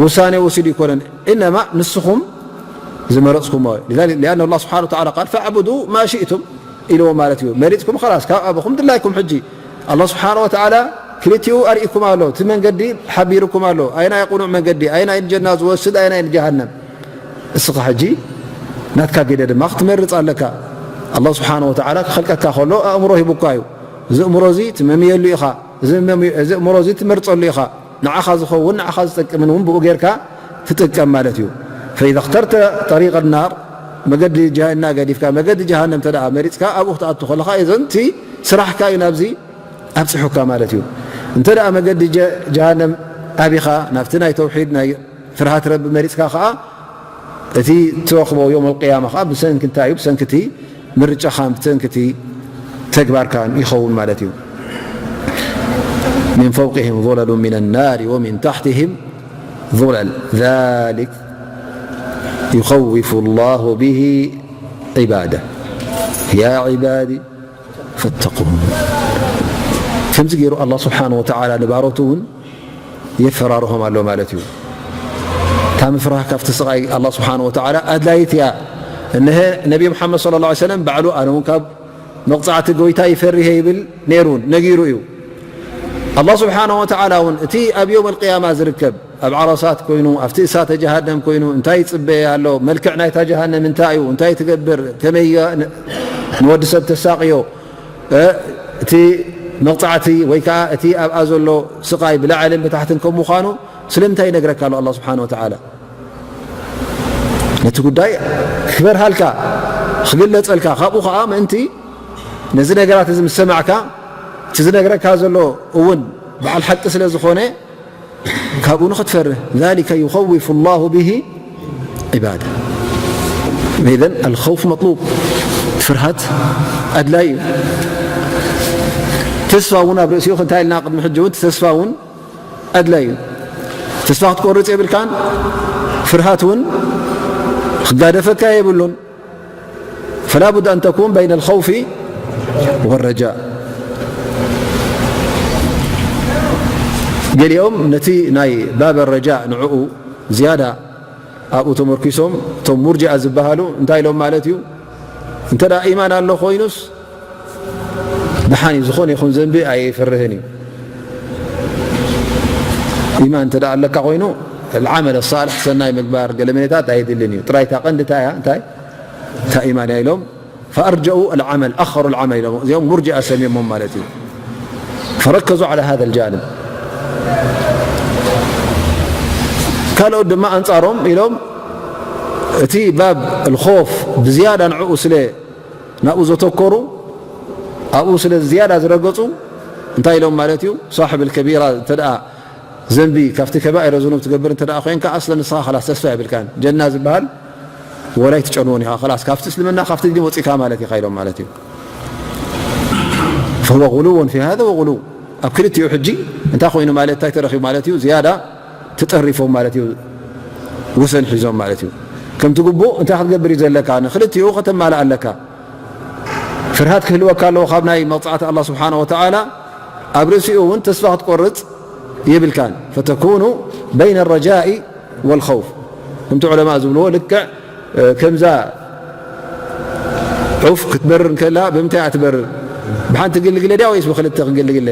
ውሳኔ ወሲዱ ይኮነን። ኢነማ ንስኹም ዝመረጽኩሞ። لذلك، لأن الله سبحانه وتعالى قال فاعبدوا ما شئتم ኢልዎ ማለት እዩ። መሪጽኩም ኸላስ ካብ ኣበኹም ድላይኩም። ሕጂ ኣላህ ስብሓነ ወተዓላ ክልቲኡ ኣርኢኩም ኣሎ። እቲ መንገዲ ሓቢርኩም ኣሎ። ኣይናይ ቅኑዕ መንገዲ፣ ኣይናይ ንጀና ዝወስድ፣ ኣይናይ ንጀሃነም። እስኻ ሕጂ ናትካ ግደ ድማ ክትመርጽ ኣለካ። ኣላህ ስብሓነ ወተዓላ ክኸልቀካ ከሎ ኣእምሮ ሂቡካ እዩ። እዚ ኣእምሮ እዚ ትመምየሉ ኢኻ። እዚ መም-፣ እዚ ኣእምሮ እዚ ትመርጸሉ ኢኻ። ንዓኻ ዝኸውን፣ ንዓኻ ዝጠቅምን እውን ብኡ ጌርካ ትጥቀም ማለት እዩ። فإذا اخترت طريق النار፣ መገዲ ጀሃና ገዲፍካ፣ መገዲ ጀሃነም እንተ ደኣ መሪጽካ፣ ኣብኡ ክትኣቱ ከለኻ፣ እዘን እቲ ስራሕካ እዩ ናብዚ ኣብጺሑካ ማለት እዩ። እንተ ደኣ መገዲ ጀ-፣ ጀሃነም ኣቢኻ፣ ናብቲ ናይ ተውሒድ፣ ናይ ፍርሃት ረቢ መሪጽካ ኸኣ፣ እቲ ትረኽቦ የውመል ቅያማ ኸኣ ብሰንኪ እንታይ እዩ? ብሰንኪ እቲ ምርጫኻን ብሰንኪ እቲ ተግባርካን ይኸውን ማለት እዩ። من فوقهم ظلل من النار ومن تحتهم ظلل ذلك يخوف الله به عباده يا عبادي فاتقون። ከምዚ ገይሩ ኣላህ ስብሓነ ወተዓላ ንባሮቱ እውን የፈራርሆም ኣሎ ማለት እዩ። እታ ምፍራህ ካብቲ ስቓይ ኣላህ ስብሓነ ወተዓላ ኣድላይት እያ። እነሀ ነቢ ሙሓመድ ሰለላሁ ዐለይሂ ወሰለም ባዕሉ ኣነ እውን ካብ መቕጻዕቲ ጎይታ ይፈርህ እየ ይብል ነይሩ፣ ነጊሩ እዩ። ኣላህ ስብሓነ ወተዓላ እውን እቲ ኣብ የውመል ቅያማ ዝርከብ፣ ኣብ ዓረሳት ኮይኑ፣ ኣብቲ እሳተ ጀሃነም ኮይኑ እንታይ ይጽበየ ኣሎ፣ መልክዕ ናይታ ጀሃነም እንታይ እዩ፣ እንታይ ትገብር፣ ከመይ ን-፣ ንወዲ ሰብ ተሳቕዮ፣ እ፣ እቲ መቕጻዕቲ ወይ ከኣ እቲ ኣብኣ ዘሎ ስቓይ ብላዕልን ብታሕትን ከም ምዃኑ ስለምንታይ ይነግረካ ኣሎ ኣላህ ስብሓነ ወተዓላ? ነቲ ጉዳይ ክበርሃልካ፣ ክግለጸልካ፣ ካብኡ ኸኣ ምእንቲ ነዚ ነገራት እዚ ምስ ሰማዕካ፣ እቲ ዝነግረካ ዘሎ እውን በዓል ሓቂ ስለ ዝኾነ፣ ካብኡ ንኽትፈርህ። ذلك يخوف الله به عباده. إذن الخوف مطلوب። ፍርሃት ኣድላይ እዩ። ተስፋ እውን ኣብ ርእሲኡ፣ እንታይ ኢልና ቅድሚ ሕጂ እውን፣ ተስፋ እውን ኣድላይ እዩ። ተስፋ ክትቆርጽ የብልካን፣ ፍርሃት እውን ክጋደፈካ የብሉን። فلا بد أن تكون بين الخوف والرجاء. ገሊኦም ነቲ ናይ ባብ ረጃእ ንዕኡ ዝያዳ ኣብኡ ተመርኪሶም፣ እቶም ሙርጂኣ ዝበሃሉ እንታይ ኢሎም ማለት እዩ? እንተ ደኣ ኢማን ኣሎ ኮይኑስ፣ ደሓን እዩ፣ ዝኾነ ይኹን ዘንቢ ኣይፍርህን እዩ። ኢማን እንተ ደኣ ኣለካ ኮይኑ፣ العمل الصالح፣ ሰናይ ምግባር፣ ገለ መለታት ኣይድልን እዩ። ጥራይ እታ ቀንዲ እንታይ እያ? እንታይ? እታ ኢማን እያ ኢሎም፣ فأرجأوا العمل، أخروا العمل ኢሎም። እዚኦም ሙርጂኣ ሰሚሞም ማለት እዩ። فركزوا على هذا الجانب። ካልኦት ድማ ኣንጻሮም ኢሎም፣ እቲ ባብ الخوف ብዝያዳ ንዕኡ ስለ ናብኡ ዘተኮሩ፣ ኣብኡ ስለ ዝያዳ ዝረገጹ፣ እንታይ ኢሎም ማለት እዩ? صاحب الكبيرة እንተ ደኣ ዘንቢ ካብቲ ከባኢረ ዝኑብ ትገብር እንተ ደኣ ኮይንካ፣ ኣስለ ንስኻ ኸላስ ተስፋ የብልካን። ጀና ዝበሃል ወላ ኣይትጨንዎን ኢኻ። ኸላስ ካብቲ እስልምና፣ ካብቲ ዲን ወጺእካ ማለት ኢኻ ኢሎም ማለት እዩ። فهو غلو في هذا وغلو። ኣብ ክልቲኡ ሕጂ እንታይ ኮይኑ ማለት፣ እንታይ ተረኺቡ ማለት እዩ? ዝያዳ ተጠሪፎም ማለት እዩ። ወሰን ሒዞም ማለት እዩ። ከምቲ ግቡእ እንታይ ክትገብር እዩ ዘለካ? ንክልቲኡ ከተማልእ ኣለካ። ፍርሃት ክህልወካ ኣለዎ ካብ ናይ መቕጻዕቲ ኣላህ ስብሓነ ወተዓላ፣ ኣብ ርእሲኡ እውን ተስፋ ክትቆርጽ የብልካን። فتكون بين الرجاء والخوف። ከምቲ ዑለማእ ዝብልዎ ልክዕ፣ እ፣ ከምዛ ዑፍ ክትበርር እንከላ ብምንታይ እያ ትበርር? ብሓንቲ ግልግለ ድያ ወይስ ብክልተ ግልግለ?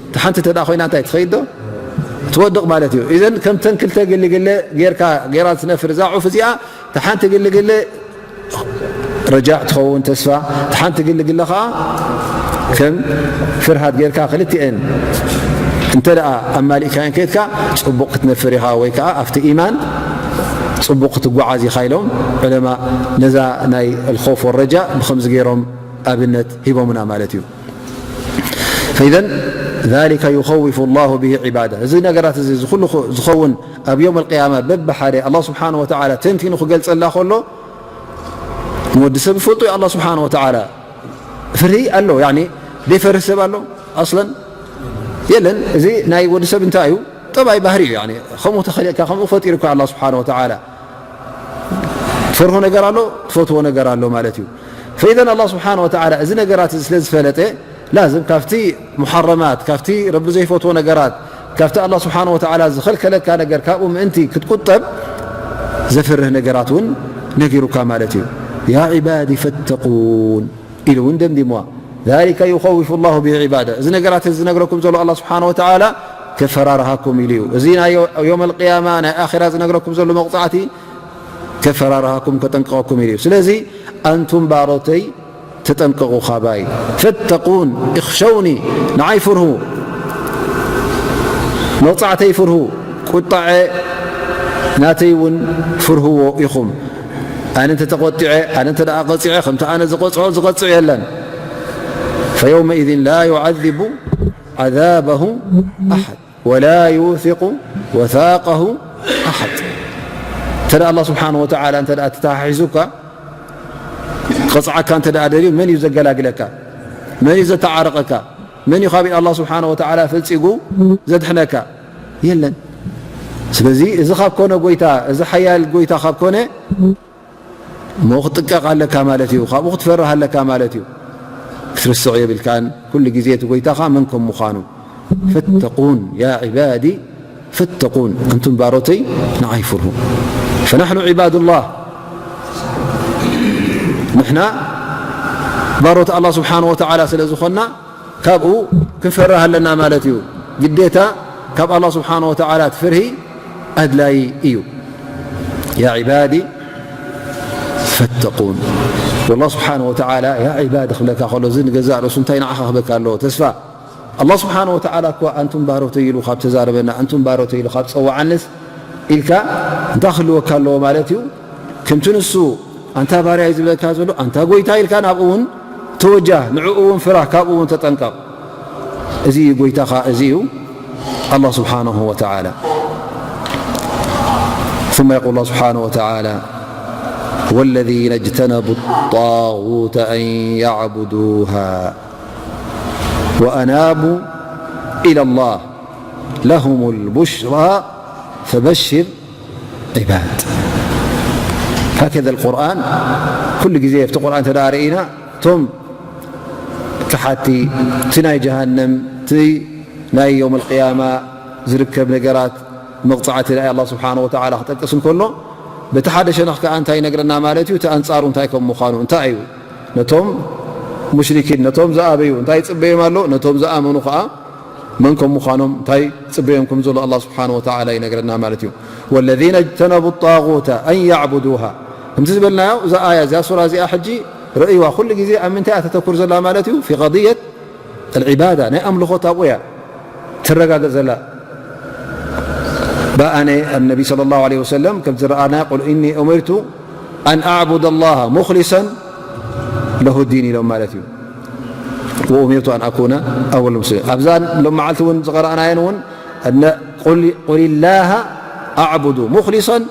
እታ ሓንቲ እንተ ደኣ ኮይና እንታይ ትኸይድ ዶ? ትወድቕ ማለት እዩ። ኢዘን ከምተን ክልተ ግልግለ ጌርካ፣ ጌራ ትነፍር እዛ ዑፍ እዚኣ፣ እታ ሓንቲ ግልግለ ረጃእ ትኸውን ተስፋ፣ እታ ሓንቲ ግልግለ ኸዓ ከም ፍርሃት ጌርካ ክልቲኤን እንተ ደኣ ኣማሊእካየን ከይድካ ጽቡቕ ክትነፍር ኢኻ፣ ወይ ከኣ ኣብቲ ኢማን ጽቡቕ ክትጓዓዝ ኢኻ ኢሎም ዑለማ ነዛ ናይ الخوف والرجاء ብኸምዚ ገይሮም ኣብነት ሂቦምና ማለት እዩ። فإذا ذلك يخوف الله به عباده። እዚ ነገራት እዚ፣ እዚ ኩሉ ኽ-፣ ዝኸውን ኣብ የውም ኣልቅያማ በብሓደ ኣላህ ስብሓነ ወተዓላ ተንቲኑ ክገልጸላ ከሎ፣ ንወዲ ሰብ ይፈልጦ እዩ ኣላህ ስብሓነ ወተዓላ። ፍርሂ ኣሎ፣ ያኒ ዘይፈርህ ሰብ ኣሎ? ኣስለን የለን። እዚ ናይ ወዲ ሰብ እንታይ እዩ? ጠባይ ባህሪ እዩ። ያኒ ከምኡ ተኸሊቕካ፣ ከምኡ ፈጢሩካ ኣላህ ስብሓነ ወተዓላ። ትፈርሆ ነገር ኣሎ፣ ትፈትዎ ነገር ኣሎ ማለት እዩ። ፈኢዘን ኣላህ ስብሓነ ወተዓላ እዚ ነገራት እዚ ስለ ዝፈለጠ፣ ላዝም ካብቲ ሙሓረማት፣ ካብቲ ረቢ ዘይፈትዎ ነገራት፣ ካብቲ ኣላህ ስብሓነ ወተዓላ ዝኸልከለካ ነገር፣ ካብኡ ምእንቲ ክትቁጠብ ዘፍርህ ነገራት እውን ነጊሩካ ማለት እዩ። ያ ዒባዲ ፈተቁን ኢሉ እውን ደምዲምዋ። ذلك يخوف الله به عباده። እዚ ነገራት እዚ ዝነግረኩም ዘሎ ኣላህ ስብሓነ ወተዓላ ከፈራርሃኩም ኢሉ እዩ። እዚ ናይ ዮ-፣ ዮም ኣልቅያማ ናይ ኣኺራ ዝነግረኩም ዘሎ መቕጻዕቲ ከፈራርሃኩም፣ ከጠንቅቐኩም ኢሉ እዩ። ስለዚ ኣንቱም ባሮተይ ተጠንቀቑ ካባይ። ፈተቁን፣ እኽሸውኒ፣ ንዓይ ፍርሁ፣ መቕጻዕተይ ፍርሁ፣ ቁጣዐ ናተይ እውን ፍርህዎ ኢኹም። ኣነ እንተ ተቖጢዐ፣ ኣነ እንተ ደኣ ቀጺዐ፣ ከምቲ ኣነ ዝቐጽዖ ዝቐጽዕ የለን። ፈየውመኢዝን ላ ዩዓዚቡ ዓዛበሁ ኣሓድ ወላ ዩሲቁ ወሳቀሁ ኣሓድ። እንተ ደኣ ኣላህ ስብሓነሁ ወተዓላ እንተ ደኣ ተተሓሒዙካ፣ ክቐጽዓካ እንተ ደኣ ደልዩ፣ መን እዩ ዘገላግለካ? መን እዩ ዘተዓርቐካ? መን እዩ ካብ ኢድ ኣላህ ስብሓነሁ ወተዓላ ፈልጺጉ ዘድሕነካ? የለን። ስለዚ እዚ ካብ ኮነ ጎይታ፣ እዚ ሓያል ጎይታ ካብ ኮነ፣ እሞ ክትጥቀቕ ኣለካ ማለት እዩ። ካብኡ ክትፈርህ ኣለካ ማለት እዩ። ክትርስዖ የብልካን። ኩሉ ግዜ እቲ ጎይታኻ መን ከም ምዃኑ። ፈተቁን፣ ያ ዒባዲ ፈተቁን፣ ኣንቱም ባሮተይ ንዓይ ፍርሁ። ፈናሕኑ ዒባዱላህ፣ ንሕና ባሮት ኣላህ ስብሓነሁ ወተዓላ ስለ ዝኾንና፣ ካብኡ ክንፈርህ ኣለና ማለት እዩ። ግዴታ ካብ ኣላህ ስብሓነሁ ወተዓላ እቲ ፍርሂ ኣድላዪ እዩ። ያ ዒባዲ ፈተቁን። ወላህ ስብሓነሁ ወተዓላ ያ ዒባዲ ክብለካ ከሎ፣ እዚ ንገዛእ ርእሱ እንታይ ንዓኻ ክህበካ ኣለዎ? ተስፋ። ኣላህ ስብሓነሁ ወተዓላ እኮ ኣንቱም ባሮተይ ኢሉ ካብ ተዛረበና፣ ኣንቱም ባሮተይ ኢሉ ካብ ጸዋዓንስ ኢልካ እንታይ ክህልወካ ኣለዎ ማለት እዩ? ከምቲ ንሱ ኣንታ ባርያይ ዝብለካ ዘሎ፣ ኣንታ ጎይታ ኢልካ ናብኡ እውን ተወጃህ፣ ንዕኡ እውን ፍራህ፣ ካብኡ እውን ተጠንቀቕ። እዚ እዩ ጎይታኻ፣ እዚ እዩ ኣላህ ስብሓነሁ ወተዓላ። ثم يقول الله سبحانه وتعالى: والذين اجتنبوا الطاغوت أن يعبدوها وأنابوا إلى الله لهم البشرى فبشر عباد. هكذا القرآن، ኩሉ ግዜ ኣብቲ ቁርኣን እንተ ደኣ ርኢና፣ እቶም ከሓድቲ፣ እቲ ናይ ጀሃነም፣ እቲ ናይ የውም ኣልቅያማ ዝርከብ ነገራት፣ መቕጻዕቲ ናይ ኣላህ ስብሓነሁ ወተዓላ ክጠቅስ እንከሎ፣ በቲ ሓደ ሸነኽ ከኣ እንታይ ይነግረና ማለት እዩ? እቲ ኣንጻሩ እንታይ ከም ምዃኑ፣ እንታይ እዩ? ነቶም ሙሽሪኪን፣ ነቶም ዝኣበዩ እንታይ ይጽበዮም ኣሎ? ነቶም ዝኣመኑ ከኣ መን ከም ምዃኖም፣ እንታይ ይጽበዮም ከም ዘሎ ኣላህ ስብሓነሁ ወተዓላ ይነግረና ማለት እዩ። ወለዚነ እጅተነቡ ጣጉተ ኣን ያዕቡዱሃ። ከምቲ ዝበልናዮ፣ እዛ ኣያ እዚኣ፣ ሱራ እዚኣ ሕጂ ርእይዋ፣ ኩሉ ግዜ ኣብ ምንታይ እያ ተተኩር ዘላ ማለት እዩ? ፊ ቀድየት ኣልዒባዳ፣ ናይ ኣምልኾት ኣብኡ እያ ትረጋገጽ ዘላ። ብኣነ፣ ኣነቢ ሰለላሁ ዐለይሂ ወሰለም፣ ከምቲ ዝረኣና፣ ቁል ኢኒ ኡሚርቱ ኣን ኣዕቡደ ላሃ ሙኽሊሰን ለሁ ዲን ኢሎም ማለት እዩ። ወኡሚርቱ ኣን ኣኩነ ኣወል ሙስሊም። ኣብዛ ሎም መዓልቲ እውን ዝቐረኣናየን እውን፣ ቁል ላሃ ኣዕቡዱ ሙኽሊሰን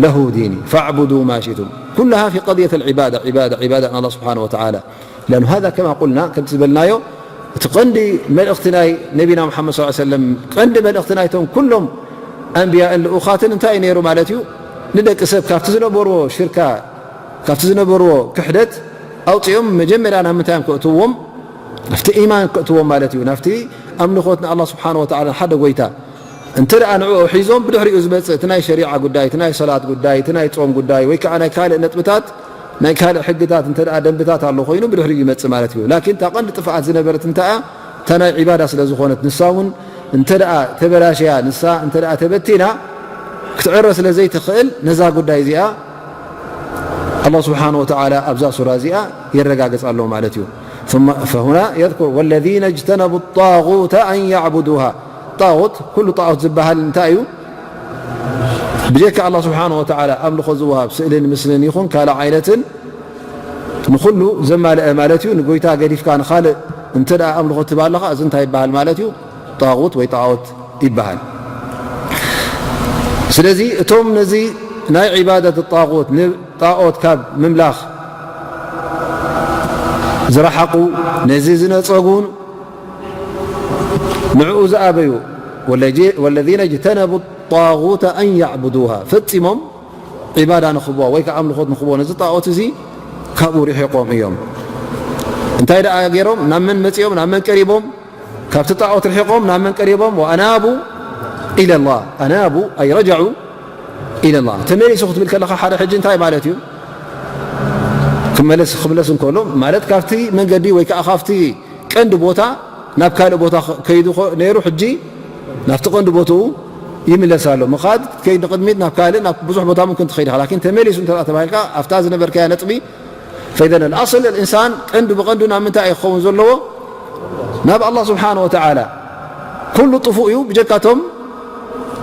ለሁ ዲኒ ፈዕቡዱ ማ ሽእቱም። ኩላሃ ፊ ቀድየት ኣልዒባዳ፣ ዒባዳ፣ ዒባዳ ንኣላህ ስብሓነሁ ወተዓላ። ሊኣኑ ሃዛ ከማ ቁልና፣ ከምቲ ዝበልናዮ፣ እቲ ቀንዲ መልእኽቲ ናይ ነቢና ሙሓመድ ሰለላሁ ዐለይሂ ወሰለም፣ ቀንዲ መልእኽቲ ናይቶም ኩሎም ኣንብያእን ልኡኻትን እንታይ እዩ ነይሩ ማለት እዩ? ንደቂ ሰብ ካብቲ ዝነበርዎ ሽርካ፣ ካብቲ ዝነበርዎ ክሕደት ኣውፂኦም መጀመርያ ናብ ምንታይ እዮም ከእትዎም? ናብቲ ኢማን ከእትዎም ማለት እዩ። ናብቲ ኣምልኾት ንኣላህ ስብሓነሁ ወተዓላ ሓደ ጎይታ። እንተ ደኣ ንዕኡ ሒዞም፣ ብድሕሪኡ ዝመጽእ እቲ ናይ ሸሪዓ ጉዳይ፣ እቲ ናይ ሰላት ጉዳይ፣ እቲ ናይ ጾም ጉዳይ፣ ወይ ከኣ ናይ ካልእ ነጥብታት፣ ናይ ካልእ ሕግታት፣ እንተ ደኣ ደንብታት ኣሎ ኮይኑ፣ ብድሕሪኡ ይመጽእ ማለት እዩ። ላኪን እታ ቀንዲ ጥፍኣት ዝነበረት እንታይ እያ? እታ ናይ ዒባዳ ስለ ዝኾነት፣ ንሳ እውን እንተ ደኣ ተበላሽያ፣ ንሳ እንተ ደኣ ተበቲና፣ ክትዕረ ስለ ዘይትኽእል፣ ነዛ ጉዳይ እዚኣ ኣላህ ስብሓነሁ ወተዓላ ኣብዛ ሱራ እዚኣ የረጋግጽ ኣሎ ማለት እዩ። ثم، فهنا يذكر: والذين اجتنبوا الطاغوت أن يعبدوها. ጣغوت، ኩሉ ጣغوت ዝበሃል እንታይ እዩ? ብጀካ ኣላህ ስብሓነሁ ወተዓላ ኣምልኾ ዝወሃብ፣ ስእልን ምስልን ይኹን ካልእ ዓይነትን፣ ንኹሉ ዘማልአ ማለት እዩ። ንጎይታ ገዲፍካ ንኻልእ እንተ ደኣ ኣምልኾ ትህብ ኣለኻ፣ እዚ እንታይ ይበሃል ማለት እዩ? ጣጉት ወይ ጣዖት ይበሃል። ስለዚ እቶም ነዚ ናይ ዒባደት ጣጉት፣ ንጣዖት ካብ ምምላኽ ዝረሓቑ፣ ነዚ ዝነጸጉን ንዕኡ ዝኣበዩ፣ ወለጂ-፣ ወለዚነ እጅተነቡ ጣጉተ ኣን ያዕቡዱሃ፣ ፈጺሞም ዒባዳ ንኽብዋ ወይ ከዓ ኣምልኾት ንኽብዎ ነዚ ጣዖት እዚ ካብኡ ርሒቖም እዮም። እንታይ ደኣ ገይሮም? ናብ መን መጺኦም? ናብ መን ቀሪቦም? ካብቲ ጣዖት ርሒቖም ናብ መን ቀሪቦም? ወኣናቡ ኢለላህ። ኣናቡ ኣይ ረጀዑ ኢለላህ። ተመሊሱ ክትብል ከለኻ ሓደ ሕጂ እንታይ ማለት እዩ? ክመለስ፣ ክምለስ እንከሎ ማለት ካብቲ መንገዲ ወይ ከዓ ካብቲ ቀንዲ ቦታ ናብ ካልእ ቦታ ከይዱ ኸ-፣ ነይሩ፣ ሕጂ ናብቲ ቀንዲ ቦትኡ ይምለስ ኣሎ። ምኻድ ከይድ ንቕድሚት ናብ ካልእ፣ ናብ ብዙሕ ቦታ ሙምክን ትኸይድ ኢኻ። ላኪን ተመሊሱ እንተ ተባሂልካ ኣብታ ዝነበርካያ ነጥቢ ፈኢዘን ኣልኣስል ኣልኢንሳን ቀንዱ ብቐንዱ ናብ ምንታይ እዩ ክኸውን ዘለዎ? ናብ ኣላህ ስብሓነ ወተዓላ። ኩሉ ጥፉእ እዩ ብጀካቶም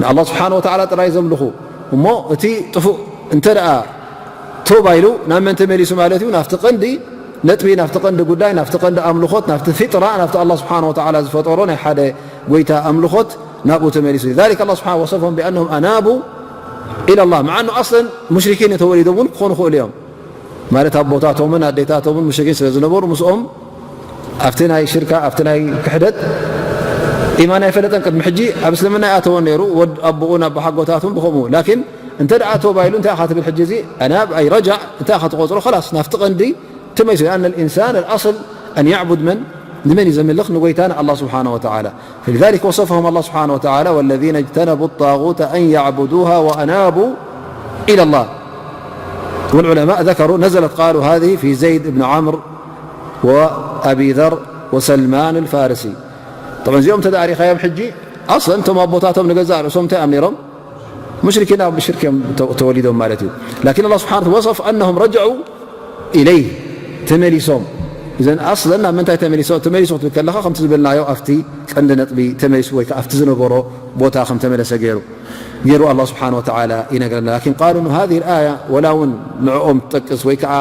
ንኣላህ ስብሓነ ወተዓላ ጥራይ ዘምልኹ። እሞ እቲ ጥፉእ እንተ ደኣ ቶባ ኢሉ ናብ መን ተመሊሱ ማለት እዩ? ናብቲ ቀንዲ ነጥቢ፣ ናብቲ ቀንዲ ጉዳይ፣ ናብቲ ቀንዲ ኣምልኾት፣ ናብቲ ፊጥራ፣ ናብቲ ኣላህ ስብሓነ ወተዓላ ዝፈጠሮ ናይ ሓደ ጎይታ ኣምልኾት ናብኡ ተመሊሱ። ذلك ኣላህ ስብሓነ ወሰፈሁም ቢኣነሁም ኣናቡ ኢለላህ። መዓ ኣኑ ኣስለን ሙሽሪኪን ተወሊዶም እውን ክኾኑ ይኽእሉ እዮም። ማለት ኣቦታቶምን ኣዴታቶምን ሙሽሪኪን ስለ ዝነበሩ ምስኦም ኣብቲ ናይ ሽርካ፣ ኣብቲ ናይ ክሕደት ኢማን ኣይፈለጠን። ቅድሚ ሕጂ ኣብ እስልምና ይኣተወን ነይሩ፣ ወድ ኣቦኡን ኣቦሓጎታቱን ብኸምኡ። ላኪን እንተ ደኣ ቶባ ኢሉ እንታይ ኢኻ ትብል ሕጂ? እዚ ኣናብ ኣይ ረጃዕ እንታይ ኢኻ ትቆጽሮ? ኸላስ ናብቲ ቀንዲ ተመይሱ። لأن الإنسان الأصل أن يعبد من؟ ንመን እዩ ዘምልኽ? ንጎይታ ንኣላህ ስብሓነ ወተዓላ። فلذلك وصفهم الله سبحانه وتعالى: والذين اجتنبوا الطاغوت أن يعبدوها وأنابوا إلى الله. والعلماء ذكروا، نزلت، قالوا: هذه في زيد بن عمرو وأبي ذر وسلمان الفارسي. طبعا እዚኦም ተዳሪኻዮም ሕጂ ኣስለን እቶም ኣቦታቶም ንገዛእ ርእሶም እንታይ እዮም ነይሮም? ሙሽሪኪን ኣብ ሽርክ እዮም ተ-፣ ተወሊዶም ማለት እዩ። ላኪን ኣላህ ስብሓነ ወሰፍ ኣነሁም ረጅዑ ኢለይህ፣ ተመሊሶም። እዘን ኣስለን ናብ ምንታይ ተመሊሶም? ተመሊሱ ክትብል ከለኻ ከምቲ ዝበልናዮ ኣብቲ ቀንዲ ነጥቢ ተመሊሱ ወይ ከዓ ኣብቲ ዝነበሮ ቦታ ከም ተመለሰ ገይሩ፣ ገይሩ ኣላህ ስብሓነ ወተዓላ ይነግረና። ላኪን ቃሉ ሃዚህ ኣያ ወላ እውን ንዕኦም ትጠቅስ ወይ ከዓ፣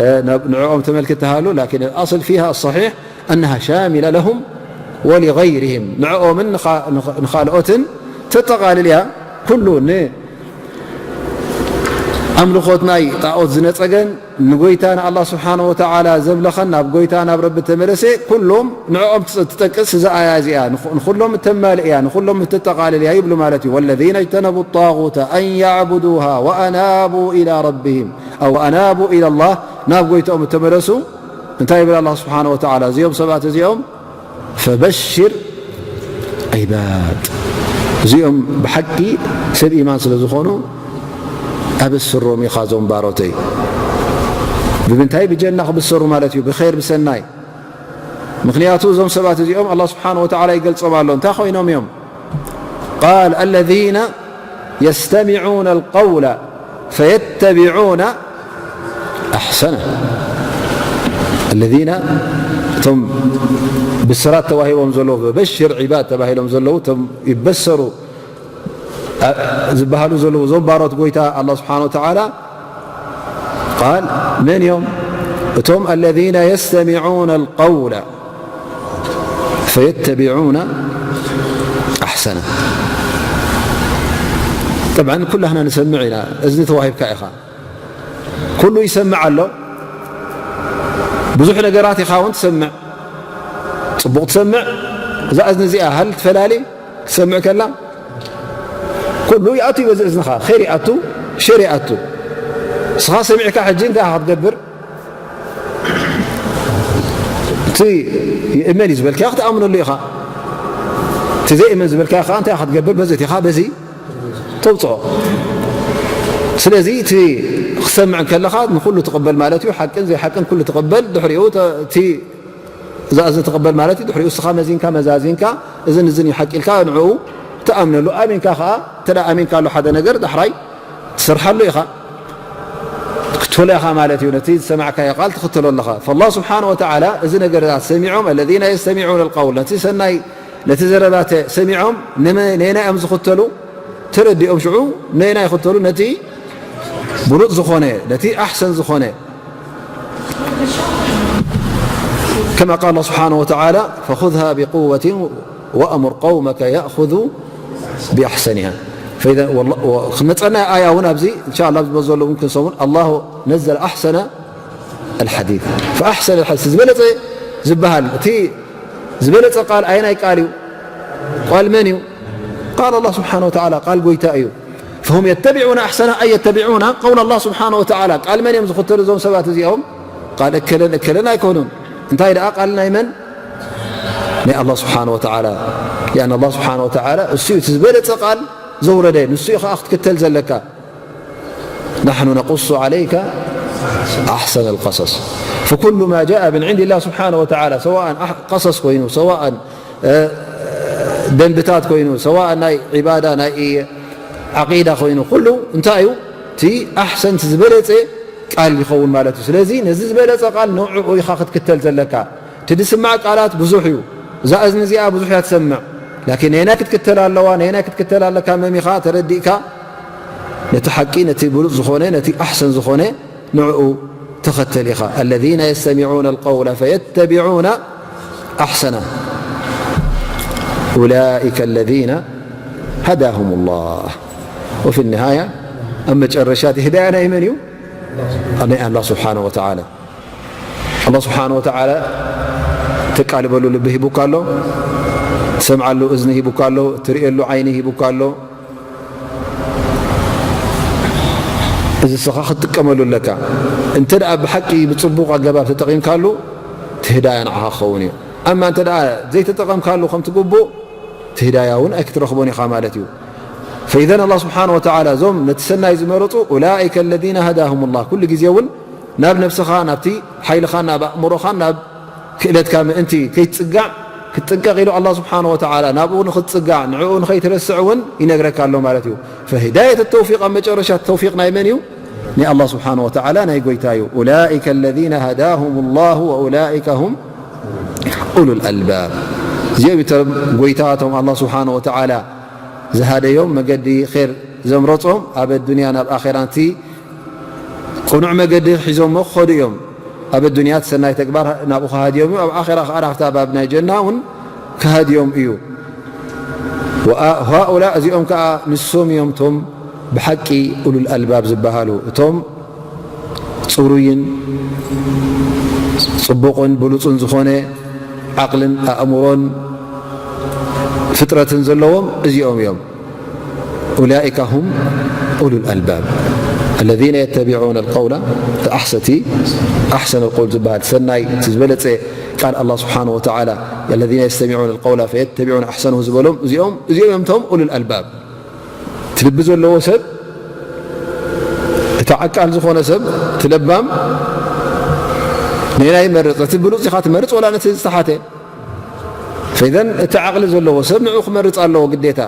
እ፣ ናብ ንዕኦም ተመልክት ተሃሉ፣ ላኪን ኣስል ፊሃ ኣሰሒሕ ኣነሃ ሻሚላ ለሁም ወሊገይርህም፣ ንዕኦምን ንኻ-፣ ንኻ-፣ ንኻልኦትን ተጠቓልል እያ። ኩሉ ንኣምልኾት ናይ ጣዖት ዝነጸገን ንጎይታ ንኣላህ ስብሓነ ወተዓላ ዘምለኸን ናብ ጎይታ ናብ ረቢ ተመለሰ፣ ኩሎም ንዕኦም ትጠቅስ እዛ ኣያ እዚኣ። ንኹ-፣ ንኹሎም እተማልእ እያ፣ ንኹሎም እተጠቓልል እያ ይብሉ ማለት እዩ። ወለዚነ እጅተነቡ ጣጉተ ኣን ያዕቡዱሃ ወኣናቡ ኢላ ረቢሂም፣ ኣው ኣናቡ ኢለላህ፣ ናብ ጎይታኦም እተመለሱ እንታይ ይብል ኣላህ ስብሓነ ወተዓላ? እዚኦም ሰባት እዚኦም ፈበሽር ዒባድ፣ እዚኦም ብሓቂ ሰብ ኢማን ስለ ዝኾኑ ኣበስሮም ኢኻ እዞም ባሮተይ። ብምንታይ? ብጀና ክብሰሩ ማለት እዩ፣ ብኸይር ብሰናይ። ምኽንያቱ እዞም ሰባት እዚኦም ኣላህ ስብሓነ ወተዓላ ይገልጾም ኣሎ። እንታይ ኮይኖም እዮም? ቃል፣ الذين يستمعون القول فيتبعون أحسنه. الذين، እቶም ብስራት ተዋሂቦም ዘለዉ፣ በሽር ዒባድ ተባሂሎም ዘለዉ፣ እቶም ይበሰሩ፣ ኣ-፣ ዝበሃሉ ዘለዉ፣ እዞም ባሮት ጎይታ ኣላህ ስብሓነ ወተዓላ፣ ቃል፣ መን እዮም? እቶም الذين يستمعون القول فيتبعون أحسنه. طبعا ኩላህና ንሰምዕ ኢና፣ እዝኒ ተዋሂብካ ኢኻ። ኩሉ ይሰምዕ ኣሎ። ብዙሕ ነገራት ኢኻ እውን ትሰምዕ። ጽቡቕ ትሰምዕ። እዛ እዝኒ እዚኣ ሃል ትፈላሊ ክትሰምዕ ከላ ኩሉ ይኣቱ እዩ በዚ እዝንኻ። ኸይር ይኣቱ፣ ሸር ይኣቱ። ንስኻ ሰሚዕካ ሕጂ እንታይ ኢኻ ክትገብር? እቲ ይእመን እዩ ዝበልካዮ ክትኣምነሉ ኢኻ። እቲ ዘይእመን ዝበልካዮ ከዓ እንታይ ኢኻ ክትገብር? በዚ እቲኻ በዚ ተውፅኦ። ስለዚ እቲ ክሰምዕ ከለኻ ንኩሉ ትቕበል ማለት እዩ። ሓቅን ዘይሓቅን ኩሉ ትቕበል። ድሕሪኡ ተ-፣ እቲ እዛ እዝኒ ትቕበል ማለት እዩ። ድሕሪኡ እስኻ መዚንካ መዛዚንካ እዝን እዝን እዩ ሓቂ ኢልካ ንዕኡ ትኣምነሉ። ኣሚንካ ከዓ፣ እንተ ደኣ ኣሚንካ ኣሎ ሓደ ነገር ዳሕራይ ትሰርሓሉ ኢኻ። ክትክተሎ ኢኻ ማለት እዩ። ነቲ ዝሰማዕካዮ ቃል ትኽተሎ ኣለኻ። ፈላህ ስብሓነ ወተዓላ እዚ ነገራት ሰሚዖም፣ الذين يستمعون القول፣ ነቲ ሰናይ፣ ነቲ ዘረባ ተ-፣ ሰሚዖም ንመ-፣ ነየናይ እዮም ዝኽተሉ? ተረዲኦም ሽዑ ነየናይ ይኽተሉ? ነቲ ብሉጽ ዝኾነ፣ ነቲ ኣሕሰን ዝኾነ። كما قال الله سبحانه وتعالى: فخذها بقوة وأمر قومك يأخذوا بأحسنها. فإذا والله، و-، ክመጸና ኣያ እውን ኣብዚ إن شاء الله ዝመዘሉ እውን ክንሰሙን الله نزل أحسن الحديث فأحسن الحديث ዝበለጸ ዝበሃል እቲ ዝበለጸ ቃል ኣየናይ ቃል እዩ? ቃል መን እዩ? ቃል الله سبحانه وتعالى ቃል ጎይታ እዩ። فهم يتبعون أحسنه أي يتبعون قول الله سبحانه وتعالى ቃል መን እዮም ዝኽተሉ እዞም ሰባት እዚኦም? ቃል እከለን እከለን ኣይኮኑን። እንታይ ደኣ ቃል ናይ መን? ናይ الله سبحانه وتعالى لأن الله سبحانه وتعالى እሱ እዩ እቲ ዝበለጸ ቃል ዘውረደ ንሱ እዩ ከዓ ክትክተል ዘለካ። نحن نقص عليك أحسن القصص فكل ما جاء من عند الله سبحانه وتعالى سواء قصص ኮይኑ سواء ደንብታት ኮይኑ سواء ናይ عبادة ናይ عقيدة ኮይኑ ኩሉ እንታይ እዩ እቲ أحسن ዝበለፀ ቃል ይኸውን ማለት እዩ ስለዚ ነዚ ዝበለፀ ቃል ንዕኡ ኢኻ ክትክተል ዘለካ እቲ ዝስማዕ ቃላት ብዙሕ እዩ እዛ እዝኒ እዚኣ ብዙሕ እያ ትሰምዕ ላኪን ነየናይ ክትክተል ኣለዋ ነየናይ ክትክተል ኣለካ መሚኻ ተረዲእካ ነቲ ሓቂ ነቲ ብሉፅ ዝኾነ ነቲ أحسن ዝኾነ ንዕኡ ተኸተል ኢኻ الذين يستمعون القول فيتبعون أحسنه أولئك الذين هداهم الله وفي النهاية ኣብ መጨረሻ እቲ هداية ናይ መን እዩ ናይ الله سبحانه وتعالى الله سبحانه وتعالى ተቃልበሉ ልቢ ሂቡካ ኣሎ ትሰምዓሉ እዝኒ ሂቡካ ኣሎ ትርእየሉ ዓይኒ ሂቡካ ኣሎ እዚ ስኻ ክትጥቀመሉ ኣለካ እንተ ደኣ ብሓቂ ብፅቡቕ ኣገባብ ተጠቒምካሉ እቲ ህዳያ ንዓኻ ክኸውን እዩ ኣማ እንተ ደኣ ዘይተጠቐምካሉ ከምቲ ግቡእ እቲ ህዳያ እውን ኣይክትረኽቦን ኢኻ ማለት እዩ فإذا الله سبحانه وتعالى እዞም ነቲ ሰናይ ዝመረፁ أولئك الذين هداهم الله ኩሉ ግዜ እውን ናብ ነብስኻ ናብቲ ሓይልኻን ናብ ኣእምሮኻን ናብ ክእለትካ ምእንቲ ከይትጽጋዕ ክትጥንቀቕ ኢሉ ኣላህ ስብሓነ ወተዓላ ናብኡ ንኽትጽጋዕ ንዕኡ ንኸይትረስዕ እውን ይነግረካ ኣሎ ማለት እዩ። ፈሂዳየት ተውፊቕ ኣብ መጨረሻ ተውፊቕ ናይ መን እዩ? ናይ ኣላህ ስብሓነ ወተዓላ ናይ ጎይታ እዩ። ኡላኢከ ለዚነ ሃዳሁም ላሁ ወኡላኢከ ሁም ኡሉል ኣልባብ። እዚኦም እቶም ጎይታ እቶም ኣላህ ስብሓነ ወተዓላ ዝሃደዮም መገዲ ኼር ዘምረጾም ኣብ ኣዱንያ ናብ ኣኼራ እቲ ቅኑዕ መገዲ ሒዞሞ ክኸዱ እዮም። ኣብ ኣዱንያ እቲ ሰናይ ተግባር ናብኡ ክሃድዮም እዩ፣ ኣብ ኣኼራ ከኣ ናብታ ባብ ናይ ጀና እውን ክሃድዮም እዩ። ወሃኡላ እዚኦም ከኣ ንሶም እዮም እቶም ብሓቂ ኡሉል ኣልባብ ዝበሃሉ፣ እቶም ጽሩይን ጽቡቕን ብሉጽን ዝኾነ ዓቕልን ኣእምሮን ፍጥረትን ዘለዎም እዚኦም እዮም። ኡላኢከ ሁም ኡሉል ኣልባብ፣ ኣለዚነ የተቢዑነ ኣልቀውለ፣ እቲ ኣሕሰቲ፣ ኣሕሰን ኣልቀውል ዝበሃል፣ ሰናይ፣ እቲ ዝበለጸ ቃል ኣላህ ስብሓነሁ ወተዓላ፣ ኣለዚነ የስተሚዑነ ኣልቀውለ ፈየተቢዑነ ኣሕሰነሁ ዝበሎም እዚኦም፣ እዚኦም እዮም እቶም ኡሉል ኣልባብ። እቲ ልቢ ዘለዎ ሰብ፣ እቲ ዓቃል ዝኾነ ሰብ፣ እቲ ለባም፣ ነየናይ ይመርጽ? ነቲ ብሉጽ ኢኻ ትመርጽ ወላ ነቲ ዝተሓተ? ፈኢዘን እቲ ዓቕሊ ዘለዎ ሰብ ንዕኡ ክመርጽ ኣለዎ ግዴታ።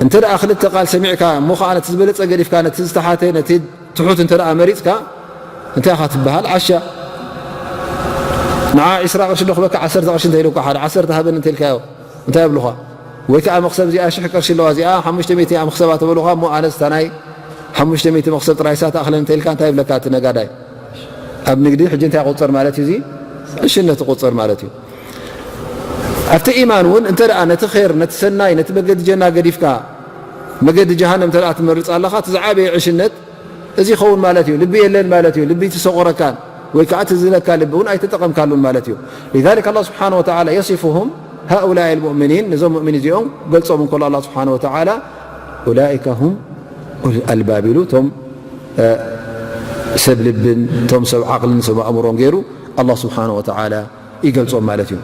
እንተ ደኣ ክልተ ቃል ሰሚዕካ እሞ ኸዓ ነቲ ዝበለጸ ገዲፍካ ነቲ ዝተሓተ ነቲ ትሑት እንተ ደኣ መሪጽካ እንታይ ኢኻ ትበሃል? ዓሻ። ንዓ ዒስራ ቅርሺ ዶ ክበካ ዓሰርተ ቅርሺ እንተ ኢሉካ ሓደ ዓሰርተ ሃበኒ እንተ ኢልካዮ እንታይ የብሉኻ? ወይ ከኣ መኽሰብ እዚኣ ሽሕ ቅርሺ ኣለዋ እዚኣ ሓሙሽተ ሚእቲ እያ መኽሰባ ተበሉኻ እሞ ኣነስ እታ ናይ ሓሙሽተ ሚእቲ መኽሰብ ጥራይ እሳ ትኣኽለኒ እንተ ኢልካ እንታይ ይብለካ እቲ ነጋዳይ? ኣብ ንግዲ ሕጂ እንታይ ይቑጸር ማለት እዩ እዚ? ዕሽነት ይቑጸር ማለት እዩ። ኣብቲ ኢማን እውን እንተ ደኣ ነቲ ኼር፣ ነቲ ሰናይ፣ ነቲ መገዲ ጀና ገዲፍካ መገዲ ጀሃነም እንተ ደኣ ትመርጽ ኣለኻ፣ እቲ ዝዓበየ ዕሽነት እዚ ይኸውን ማለት እዩ። ልቢ የለን ማለት እዩ። ልቢ ኣይተሰቆረካን ወይ ከኣ እቲ ዝለካ ልቢ እውን ኣይተጠቐምካሉን ማለት እዩ። لذلك الله سبحانه وتعالى يصفهم هؤلاء المؤمنين ነዞም ሙእሚን እዚኦም ገልጾም እንከሎ ኣላህ ስብሓነ ወተዓላ ኡላኢከ ሁም ኡሉል ኣልባብ ኢሉ እቶም ሰብ ልብን እቶም ሰብ ዓቕልን ሰብ ኣእምሮን ገይሩ ኣላህ ስብሓነ ወተዓላ ይገልጾም ማለት እዩ።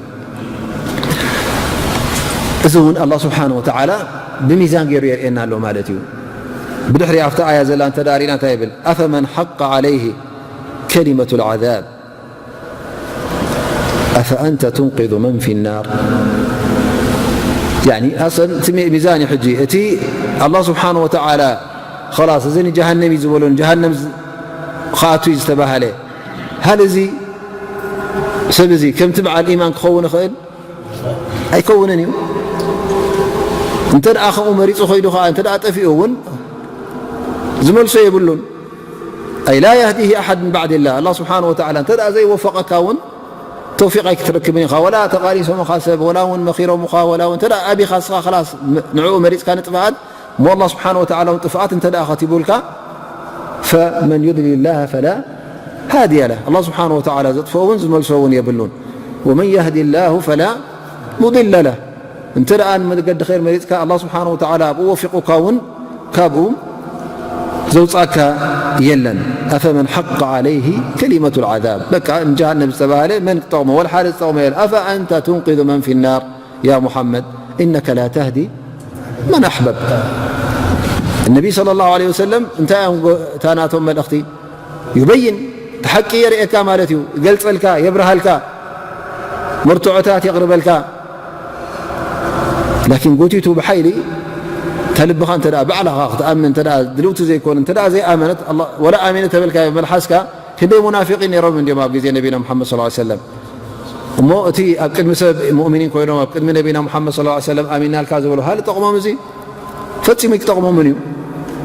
እዚ እውን ኣላህ ስብሓነ ወተዓላ ብሚዛን ገይሩ የርእየና ኣሎ ማለት እዩ። ብድሕሪ ኣብቲ ኣያ ዘላ እንተ ደኣ ርኢና እንታይ ይብል? ኣፈመን ሓቀ ዓለይሂ ከሊመቱ ልዓዛብ ኣፈኣንተ ቱንቅዙ መን ፊ ናር። ያኒ ኣሰል እቲ ሚ-፣ ሚዛን እዩ ሕጂ። እቲ ኣላህ ስብሓነ ወተዓላ ኸላስ እዚ ንጀሃነም እዩ ዝበሎ ንጀሃነም ዝ-፣ ክኣቱ እዩ ዝተባህለ፣ ሃል እዚ ሰብ እዚ ከምቲ በዓል ኢማን ክኸውን ይኽእል? ኣይከውንን እዩ። እንተ ደኣ ከምኡ መሪጹ ኸይዱ ኸዓ፣ እንተ ደኣ ጠፊኡ እውን ዝመልሶ የብሉን። ኣይ ላ የህዲሂ ኣሓድ ምን ባዕድላህ። ኣላህ ስብሓነ ወተዓላ እንተ ደኣ ዘይወፈቐካ እውን፣ ተውፊቕ ኣይክትረክብን ኢኻ። ወላ ተቓሊሶምኻ ሰብ፣ ወላ እውን መኺሮምኻ፣ ወላ እውን እንተ ደኣ ኣቢኻ እስኻ፣ ኸላስ፣ ም-፣ ንዕኡ መሪጽካ ንጥፍኣት፣ እሞ ኣላህ ስብሓነ ወተዓላ እውን ጥፍኣት እንተ ደኣ ኸቲቡልካ፣ ፈመን ዩድሊል ላህ ፈላ ሃድየ ለህ። ኣላህ ስብሓነ ወተዓላ ዘጥፍኦ እውን ዝመልሶ እውን የብሉን። ወመን የህዲ ላሁ ፈላ ሙድለ ለህ። እንተ ደኣ ንመገዲ ኸይር መሪጽካ፣ ኣላህ ስብሓነ ወተዓላ ኣብኡ ወፊቑካ እውን ካብኡ ዘውጻካ የለን። ኣፈመን ሓቀ ዓለይሂ ከሊመቱ ልዓዛብ። በቃ፣ ንጀሃነም ዝተባህለ መን ክጠቕሞ? ወላ ሓደ ዝጠቕሞ የለን። ኣፈ ኣንተ ቱንቂዙ መን ፊ ናር ያ ሙሓመድ፣ ኢነከ ላ ተህዲ መን ኣሕበብተ። እነቢ ሰለላሁ ዐለይሂ ወሰለም እንታይ እዮም ጎ-፣ እታ ናቶም መልእኽቲ? ዩበይን፣ እቲ ሓቂ የርእየካ ማለት እዩ። ይገልጸልካ፣ የብርሃልካ፣ መርትዖታት የቕርበልካ። ላኪን ጎቲቱ ብሓይሊ፣ እታ ልብኻ እንተ ደኣ፣ ባዕላኻ ክትኣምን እንተ ደኣ ድልውቲ ዘይኮነ፣ እንተ ደኣ ዘይኣመነት፣ ኣላ-፣ ወላ ኣሚነ ተበልካዮ መልሓስካ፣ ክንደይ ሙናፊቂን ነይሮም እንድዮም ኣብ ግዜ ነቢና ሙሓመድ ሰለላሁ ዐለይሂ ወሰለም። እሞ እቲ ኣብ ቅድሚ ሰብ ሙእሚኒን ኮይኖም፣ ኣብ ቅድሚ ነቢና ሙሓመድ ሰለላሁ ዐለይሂ ወሰለም ኣሚናልካ ዝበሉ፣ ሃል ጠቕሞም? እዚ ፈጺሙ ኣይክጠቕሞምን እዩ።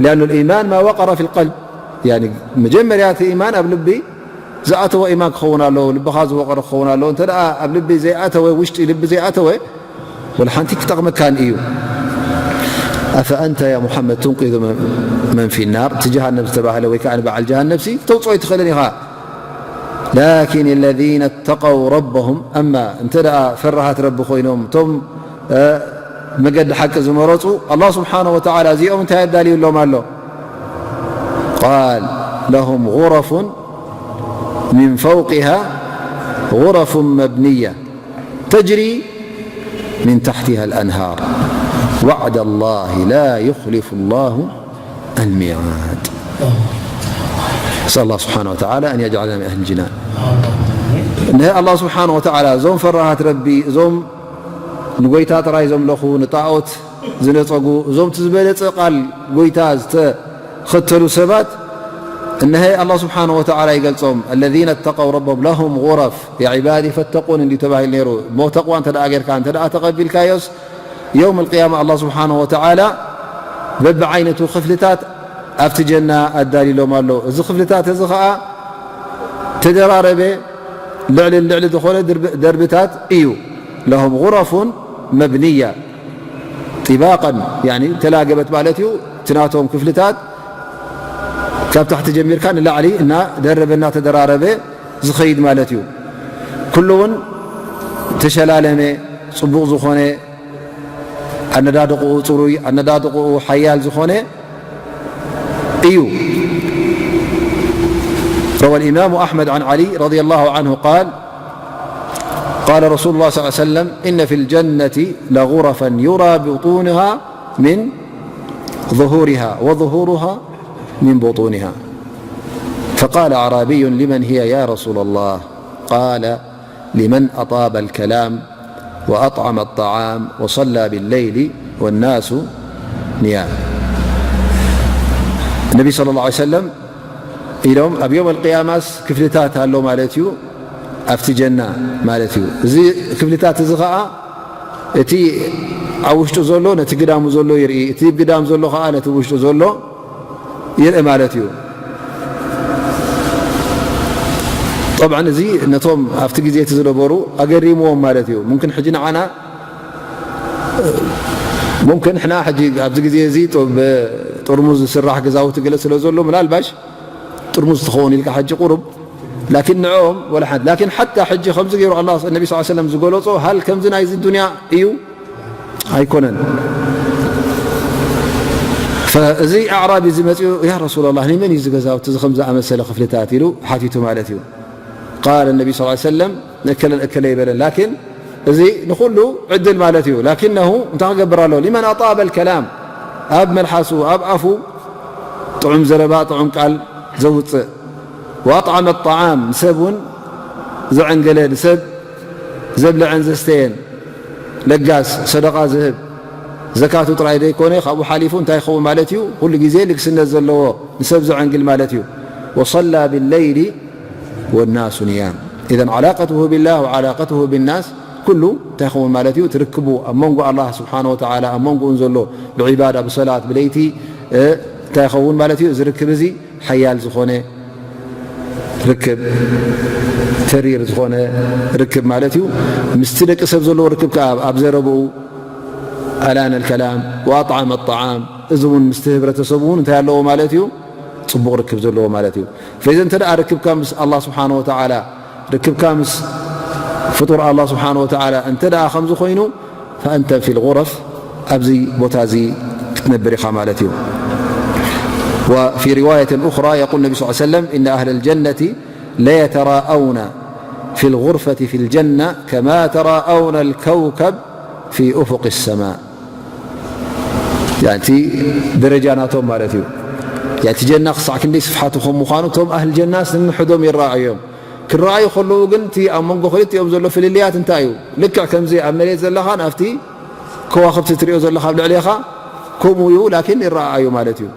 ሊኣኑ ልኢማን ማ ወቀረ ፊ ልቀልብ። ያኒ መጀመርያ እቲ ኢማን ኣብ ልቢ ዝኣተወ ኢማን ክኸውን ኣለዎ፣ ልብኻ ዝወቐረ ክኸውን ኣለዎ። እንተ ደኣ ኣብ ልቢ ዘይኣተወ፣ ውሽጢ ልቢ ዘይኣተወ፣ ወላ ሓንቲ ክጠቕመካን እዩ። ኣፈ ኣንተ ያ ሙሓመድ ቱንቂዙ መን፣ መን ፊ ናር፣ እቲ ጀሃነም ዝተባህለ ወይ ከዓ ንበዓል ጀሃነም ሲ ክተውፅኦ ኣይትኽእልን ኢኻ። ላኪን ለዚነ ተቀው ረበሁም፣ ኣማ እንተ ደኣ ፈራሃት ረቢ ኮይኖም፣ እቶም፣ እ፣ መገዲ ሓቂ ዝመረፁ፣ ኣላህ ስብሓነሁ ወተዓላ እዚኦም እንታይ ኣዳልዩሎም ኣሎ? ቃል ለሁም ጉረፉን ሚን ፈውቂሃ ጉረፉን መብንያ ተጅሪ ሚን ታሕቲሃ ልኣንሃር ወዕደ ላሂ ላ ዩኽሊፉ ላሁ ኣልሚዓድ። ነስኣል ላህ ስብሓነ ወተዓላ ኣን የጅዓለና ሚን ኣህሊ ልጅናን። እንሀ ኣላህ ስብሓነ ወተዓላ እዞም ፈራሃት ረቢ፣ እዞም ንጎይታ ጥራይ ዘምለኹ፣ ንጣዖት ዝነጸጉ፣ እዞም እቲ ዝበለጸ ቃል ጎይታ ዝተኸተሉ ሰባት፣ እንሀ ኣላህ ስብሓነ ወተዓላ ይገልጾም፣ ኣለዚነ ተቀው ረቦም ለሁም ጉረፍ፣ ያ ዒባዲ ፈተቁን እንድዩ ተባሂሉ ነይሩ። እሞ ተቅዋ እንተ ደኣ ጌርካ፣ እንተ ደኣ ተቐቢልካዮስ፣ የውም ኣልቅያማ ኣላህ ስብሓነ ወተዓላ በብዓይነቱ ክፍልታት ኣብቲ ጀና ኣዳሊሎም ኣሎ። እዚ ክፍልታት እዚ ኸኣ ተደራረበ፣ ልዕልን ልዕሊ ዝኾነ ድርብ-፣ ደርብታት እዩ። ለሁም ጉረፉን መብንያ ጢባቀን፣ ያኒ ተላገበት ማለት እዩ። እቲ ናቶም ክፍልታት ካብ ታሕቲ ጀሚርካ ንላዕሊ እናደረበ እናተደራረበ ዝኸይድ ማለት እዩ። ኩሉ እውን ተሸላለመ፣ ጽቡቕ ዝኾነ፣ ኣነዳድቕኡ ጽሩይ፣ ኣነዳድቕኡ ሓያል ዝኾነ እዩ። روى الإمام أحمد عن علي رضي الله عنه قال: قال رسول الله صلى الله عليه وسلم: إن في الجنة لغرفا يرى بطونها من ظهورها وظهورها من بطونها. فقال أعرابي: لمن هي يا رسول الله؟ قال: لمن أطاب الكلام وأطعم الطعام وصلى بالليل والناس نيام. النبي صلى الله عليه وسلم ኢሎም ኣብ ዮም ኣልቅያማስ ክፍልታት ኣሎ ማለት እዩ፣ ኣብቲ ጀና ማለት እዩ። እዚ ክፍልታት እዚ ኸዓ እቲ ኣብ ውሽጡ ዘሎ ነቲ ግዳሙ ዘሎ ይርኢ፣ እቲ ግዳም ዘሎ ኸዓ ነቲ ውሽጡ ዘሎ ይርኢ ማለት እዩ። ጠብዓን እዚ ነቶም ኣብቲ ግዜ እቲ ዝነበሩ ኣገሪምዎም ማለት እዩ። ሙምክን ሕጂ ንዓና፣ ሙምክን ሕና ሕጂ ኣብዚ ግዜ እዚ ጥ-፣ ብጥርሙዝ ዝስራሕ ገዛውቲ ገለ ስለ ዘሎ፣ ምናልባሽ ጥርሙዝ ትኸውን ኢልካ ሕጂ ቁሩብ፣ ላኪን ንዕኦም ወላ ሓንቲ። ላኪን ሓታ ሕጂ ከምዚ ገይሩ ኣላህ፣ ነቢ ሰለላሁ ዐለይሂ ወሰለም ዝገለጾ፣ ሃል ከምዚ ናይዚ ዱንያ እዩ? ኣይኮነን። ፈእዚ ኣዕራቢ እዚ መጺኡ፣ "ያ ረሱላላህ፣ ናይ መን እዩ እዚ ገዛውቲ እዚ ከም ዝኣመሰለ ክፍልታት?" ኢሉ ሓቲቱ ማለት እዩ። ቃለ ነቢ ሰለላሁ ዐለይሂ ወሰለም፣ "ንእከለን እከለ" ይበለን። ላኪን እዚ ንኹሉ ዕድል ማለት እዩ። ላኪነሁ እንታይ ክገብር ኣለዎ? ሊመን ኣጣበ ልከላም፣ ኣብ መልሓሱ፣ ኣብ ኣፉ ጥዑም ዘረባ፣ ጥዑም ቃል ዘውፅእ፣ ወኣጥዓመ ጣዓም፣ ንሰብ እውን ዘዐንገለ፣ ንሰብ ዘብልዐን ዘስተየን፣ ለጋስ፣ ሰደቃ ዝህብ፣ ዘካቱ ጥራይ ዘይኮነ፣ ካብኡ ሓሊፉ እንታይ ይኸውን ማለት እዩ? ኩሉ ግዜ ልግስነት ዘለዎ፣ ንሰብ ዘዐንግል ማለት እዩ። ወሰላ ብለይሊ ወናሱ ንያም። ኢዘን ዓላቀትሁ ቢላህ ወዓላቀትሁ ቢናስ ኩሉ እንታይ ይኸውን ማለት እዩ? ትርክቡ ኣብ መንጎ ኣላህ ስብሓነ ወተዓላ፣ ኣብ መንጎኡን ዘሎ ብዒባዳ፣ ብሰላት፣ ብለይቲ፣ እ፣ እንታይ ይኸውን ማለት እዩ? እዚ ርክብ እዚ ሓያል ዝኾነ ርክብ፣ ተሪር ዝኾነ ርክብ ማለት እዩ። ምስቲ ደቂ ሰብ ዘለዎ ርክብ ከኣ ኣብ ዘረብኡ፣ ኣላነ ልከላም ወኣጥዓመ ጣዓም፣ እዚ እውን ምስቲ ህብረተሰቡ እውን እንታይ ኣለዎ ማለት እዩ? ጽቡቕ ርክብ ዘለዎ ማለት እዩ። ፈኢዘ እንተ ደኣ ርክብካ ምስ ኣላህ ስብሓነ ወተዓላ፣ ርክብካ ምስ ፍጡር ኣላህ ስብሓነ ወተዓላ እንተ ደኣ ከምዚ ኮይኑ፣ ፈኣንተ ፊ ልጉረፍ፣ ኣብዚ ቦታ እዚ ክትነብር ኢኻ ማለት እዩ። وفي رواية أخرى يقول النبي صلى الله عليه وسلم: إن أهل الجنة ليتراءون في الغرفة في الجنة كما تراءون الكوكب في أفق السماء. ያንቲ ደረጃ ናቶም ማለት እዩ። ያቲ ጀና ክሳዕ ክንደይ ስፍሓቱ ከም ምዃኑ፣ እቶም ኣህል ጀናስ ንንሕዶም ይረኣዮም። ክረኣዩ ከለዉ ግን፣ እቲ ኣብ መንጎ ክልቲኦም ዘሎ ፍልልያት እንታይ እዩ? ልክዕ ከምዚ ኣብ መሬት ዘለኻን ኣብቲ ከዋኽብቲ ትሪኦ ዘለኻ ኣብ ልዕሌኻ፣ ከምኡ እዩ፣ ላኪን ይረኣዩ ማለት እዩ።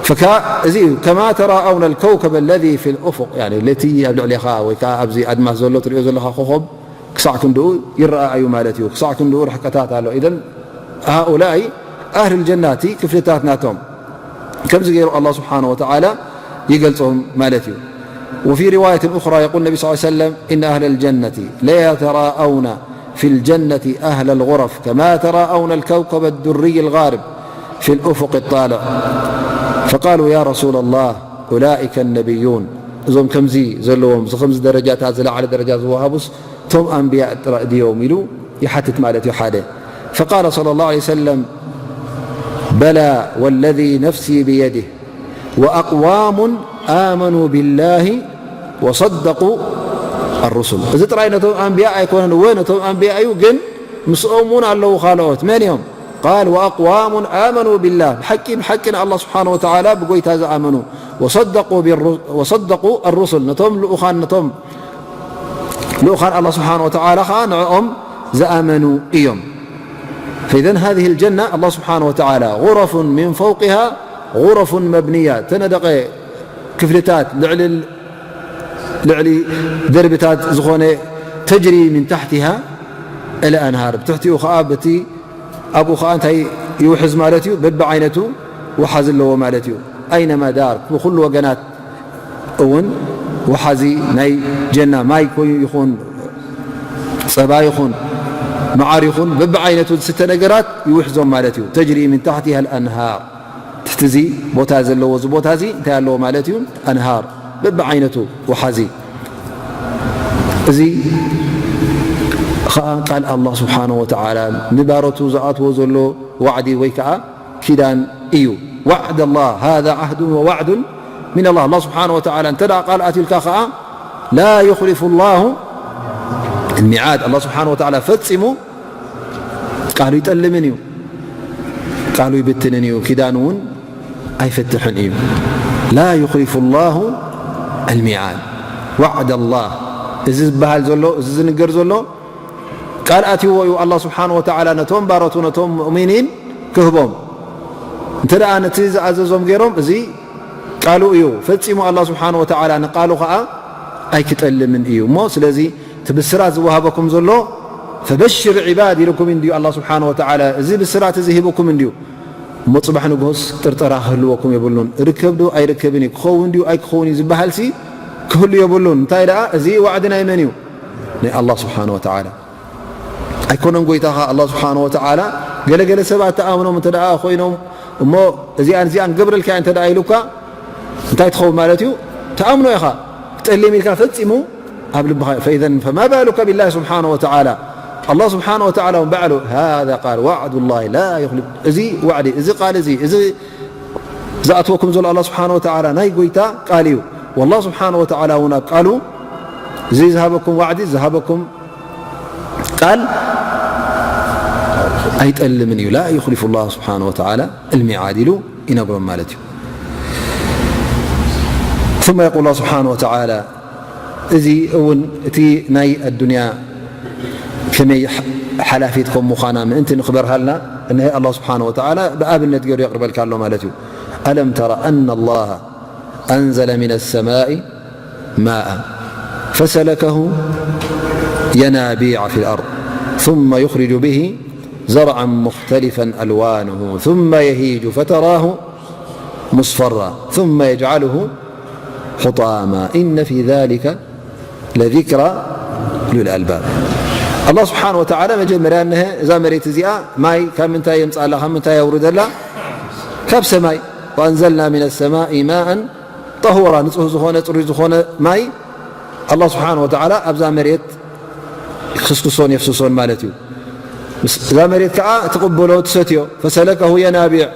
ፈካ-፣ እዚ እዩ፣ ከማ ተራኣውና ልከውከበ ለዚ ፊ ልኡፉቅ፣ ያኒ፣ ለቲ ኣብ ልዕሌኻ ወይ ከዓ ኣብዚ ኣድማስ ዘሎ ትሪኦ ዘለኻ ኮኸብ ክሳዕ ክንድኡ ይረኣዩ ማለት እዩ። ክሳዕ ክንድኡ ርሕቀታት ኣሎ። ኢዘን፣ ሃኡላኢ ኣህል ጀና እቲ ክፍልታት ናቶም ከምዚ ገይሩ ኣላህ ስብሓነ ወተዓላ ይገልጾም ማለት እዩ። وفي رواية أخرى يقول النبي صلى الله عليه وسلم: إن أهل الجنة ليتراءون في الجنة أهل الغرف كما تراءون الكوكب الدري الغارب في الأفق الطالع. فقالوا: يا رسول الله، أولئك النبيون. እዞም ከምዚ ዘለዎም፣ እዚ ከምዚ ደረጃታት፣ ዝለዓለ ደረጃ ዝወሃቡስ እቶም ኣንብያ ጥራይ ድዮም ኢሉ ይሓትት ማለት እዩ ሓደ። فقال صلى الله عليه وسلم: بلى والذي نفسي بيده وأقوام آمنوا بالله وصدقوا الرسل. እዚ ጥራይ ነቶም ኣንብያ ኣይኮነን፣ እወ ነቶም ኣንብያ እዩ፣ ግን ምስኦም እውን ኣለዉ ካልኦት። መን እዮም? قال: وأقوام آمنوا بالله، ብሓቂ ብሓቂ ንኣላህ ስብሓነ ወተዓላ ብጎይታ ዝኣመኑ፣ وصدقوا بالر-، وصدقوا الرسل، ነቶም ልኡኻን፣ ነቶም ልኡኻን ኣላህ ስብሓነ ወተዓላ ኸዓ ንዕኦም ዝኣመኑ እዮም። فإذن هذه الجنة الله سبحانه وتعالى غرف من فوقها غرف مبنية، ተነደቐ ክፍልታት ልዕሊ፣ ልዕሊ ደርብታት ዝኾነ، تجري من تحتها الأنهار، ብትሕቲኡ ኸዓ በቲ ኣብኡ ኸዓ እንታይ ይውሕዝ ማለት እዩ? በብዓይነቱ ወሓዚ ኣለዎ ማለት እዩ። ኣይነማ ዳር፣ ብኹሉ ወገናት እውን ወሓዚ ናይ ጀና ማይ ኮይኑ ይኹን፣ ጸባ ይኹን፣ መዓር ይኹን፣ በብዓይነቱ ዝስተ ነገራት ይውሕዞም ማለት እዩ። تجري من تحتها الأنهار። ትሕቲ እዚ ቦታ ዘለዎ፣ እዚ ቦታ እዚ እንታይ ኣለዎ ማለት እዩ? ኣንሃር፣ በብዓይነቱ ወሓዚ። እዚ ኸኣ ቃል ኣላህ ስብሓነሁ ወተዓላ ንባሮቱ ዝኣትዎ ዘሎ ዋዕዲ ወይ ከኣ ኪዳን እዩ። وعد الله، هذا عهد ووعد من الله። ኣላህ ስብሓነሁ ወተዓላ እንተ ደኣ ቃል ኣትዩልካ ኸኣ لا يخلف الله الميعاد። ኣላህ ስብሓነሁ ወተዓላ ፈጺሙ ቃሉ ይጠልምን እዩ፣ ቃሉ ይብትንን እዩ፣ ኪዳኑ እውን ኣይፈትሕን እዩ። لا يخلف الله الميعاد، وعد الله። እዚ ዝበሃል ዘሎ፣ እዚ ዝንገር ዘሎ ቃል ኣትይዎ እዩ ኣላህ ስብሓነሁ ወተዓላ ነቶም ባሮቱ፣ ነቶም ሙእሚኒን ክህቦም። እንተ ደኣ ነቲ ዝኣዘዞም ገይሮም፣ እዚ ቃሉ እዩ ፈጺሙ። ኣላህ ስብሓነሁ ወተዓላ ንቃሉ ኸኣ ኣይክጠልምን እዩ። እሞ ስለዚ እቲ ብስራት ዝወሃበኩም ዘሎ፣ ፈበሽር ዒባድ ኢልኩም እንድዩ ኣላህ ስብሓነሁ ወተዓላ፣ እዚ ብስራት እዚ ሂብኩም እንድዩ። እሞ ጽባሕ ንግሆስ ጥርጠራ ክህልወኩም የብሉን። ርከብ ዶ ኣይርከብን እዩ፣ ክኸውን ድዩ ኣይክኸውን እዩ ዝበሃልሲ ክህሉ የብሉን። እንታይ ደኣ፣ እዚ ዋዕዲ ናይ መን እዩ? ናይ ኣላህ ስብሓነሁ ወተዓላ። ኣይኮነን ጎይታኻ ኣላህ ስብሓነሁ ወተዓላ፣ ገለገለ ሰባት ተኣምኖም እንተ ደኣ ኮይኖም፣ እሞ እዚኣን እዚኣን ገብረልካ እንተ ደኣ ኢሉካ፣ እንታይ ትኸውን ማለት እዩ? ተኣምኖ ኢኻ። ጠሊም ኢልካ ፈጺሙ ኣብ ልብኻ። ፈኢዘን ፈማ ባሉከ ቢላህ ስብሓነሁ ወተዓላ። ኣላህ ስብሓነሁ ወተዓላ እውን ባዕሉ፣ ሃዛ ቃል ዋዕዱላህ ላ ዩኽሊፍ። እዚ ዋዕዲ፣ እዚ ቃል እዚ፣ እዚ ዝኣትወኩም ዘሎ ኣላህ ስብሓነሁ ወተዓላ ናይ ጎይታ ቃል እዩ። ወላህ ስብሓነሁ ወተዓላ እውን ኣብ ቃሉ፣ እዚ ዝሃበኩም ዋዕዲ፣ ዝሃበኩም ቃል ኣይጠልምን እዩ። ላ ዩኽሊፉ ላህ ስብሓነሁ ወተዓላ ልሚዓድ ኢሉ ይነግሮም ማለት እዩ። ثم يقول الله سبحانه وتعالى، እዚ እውን እቲ ናይ ኣዱንያ ከመይ ሓ-፣ ሓላፊት ከም ምዃና ምእንቲ ንኽበርሃልና፣ እንሀ ኣላህ ስብሓነሁ ወተዓላ ብኣብነት ገይሩ የቕርበልካ ኣሎ ማለት እዩ። ألم تر أن الله أنزل من السماء ماء فسلكه ينابيع في الأرض ثم يخرج به زرعا مختلفا ألوانه ثم يهيج فتراه مصفرا ثم يجعله حطاما إن في ذلك لذكرى لأولي الألباب. ኣላህ ስብሓነ ወተዓላ መጀመርያ እነሀ እዛ መሬት እዚኣ ማይ ካብ ምንታይ የምፅኣላ፣ ካብ ምንታይ የውርደላ? ካብ ሰማይ። وأنزلنا من السماء ماء طهورا፣ ንፁህ ዝኾነ ፅሩይ ዝኾነ ማይ ኣላህ ስብሓነ ወተዓላ ኣብዛ መሬት ይኽስክሶን የፍስሶን ማለት እዩ። እዛ መሬት ከዓ ትቕበሎ፣ ትሰትዮ። فسلكه ينابيع፣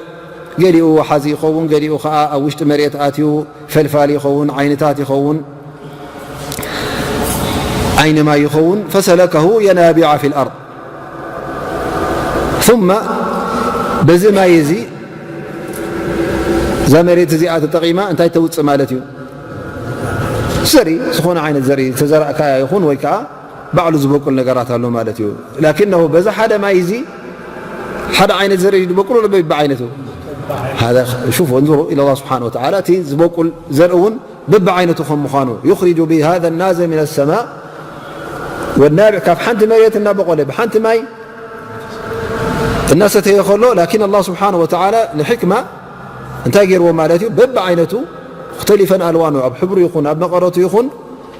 ገሊኡ ወሓዚ ይኸውን፣ ገሊኡ ከዓ ኣብ ውሽጢ መሬት ኣትዩ ፈልፋል ይኸውን፣ ዓይንታት ይኸውን፣ ዓይኒ ማይ ይኸውን። فسلكه ينابيع في الأرض ثم በዚ ማይ እዚ እዛ መሬት እዚኣ ተጠቒማ እንታይ ተውፅእ ማለት እዩ? ዘርኢ፣ ዝኾነ ዓይነት ዘርኢ ተዘራእካያ ይኹን ወይ ከዓ ባዕሉ ዝበቁል ነገራት ኣሎ ማለት እዩ። ላኪነሁ በዛ ሓደ ማይ እዚ ሓደ ዓይነት ዘርኢ ዝበቁል ኣሎ በቢ ዓይነቱ። هذا شوف انظروا إلى الله سبحانه وتعالى، እቲ ዝበቁል ዘርኢ እውን በቢ ዓይነቱ ከም ምዃኑ يخرج به هذا النازل من السماء والنابع ካብ ሓንቲ መሬት እናበቆለ ብሓንቲ ማይ እናሰተየ ከሎ ላኪን ኣላህ ስብሓነ ወተዓላ ንሕክማ እንታይ ገይርዎ ማለት እዩ? በቢ ዓይነቱ እክተሊፈን ኣልዋኑ ኣብ ሕብሩ ይኹን ኣብ መቐረቱ ይኹን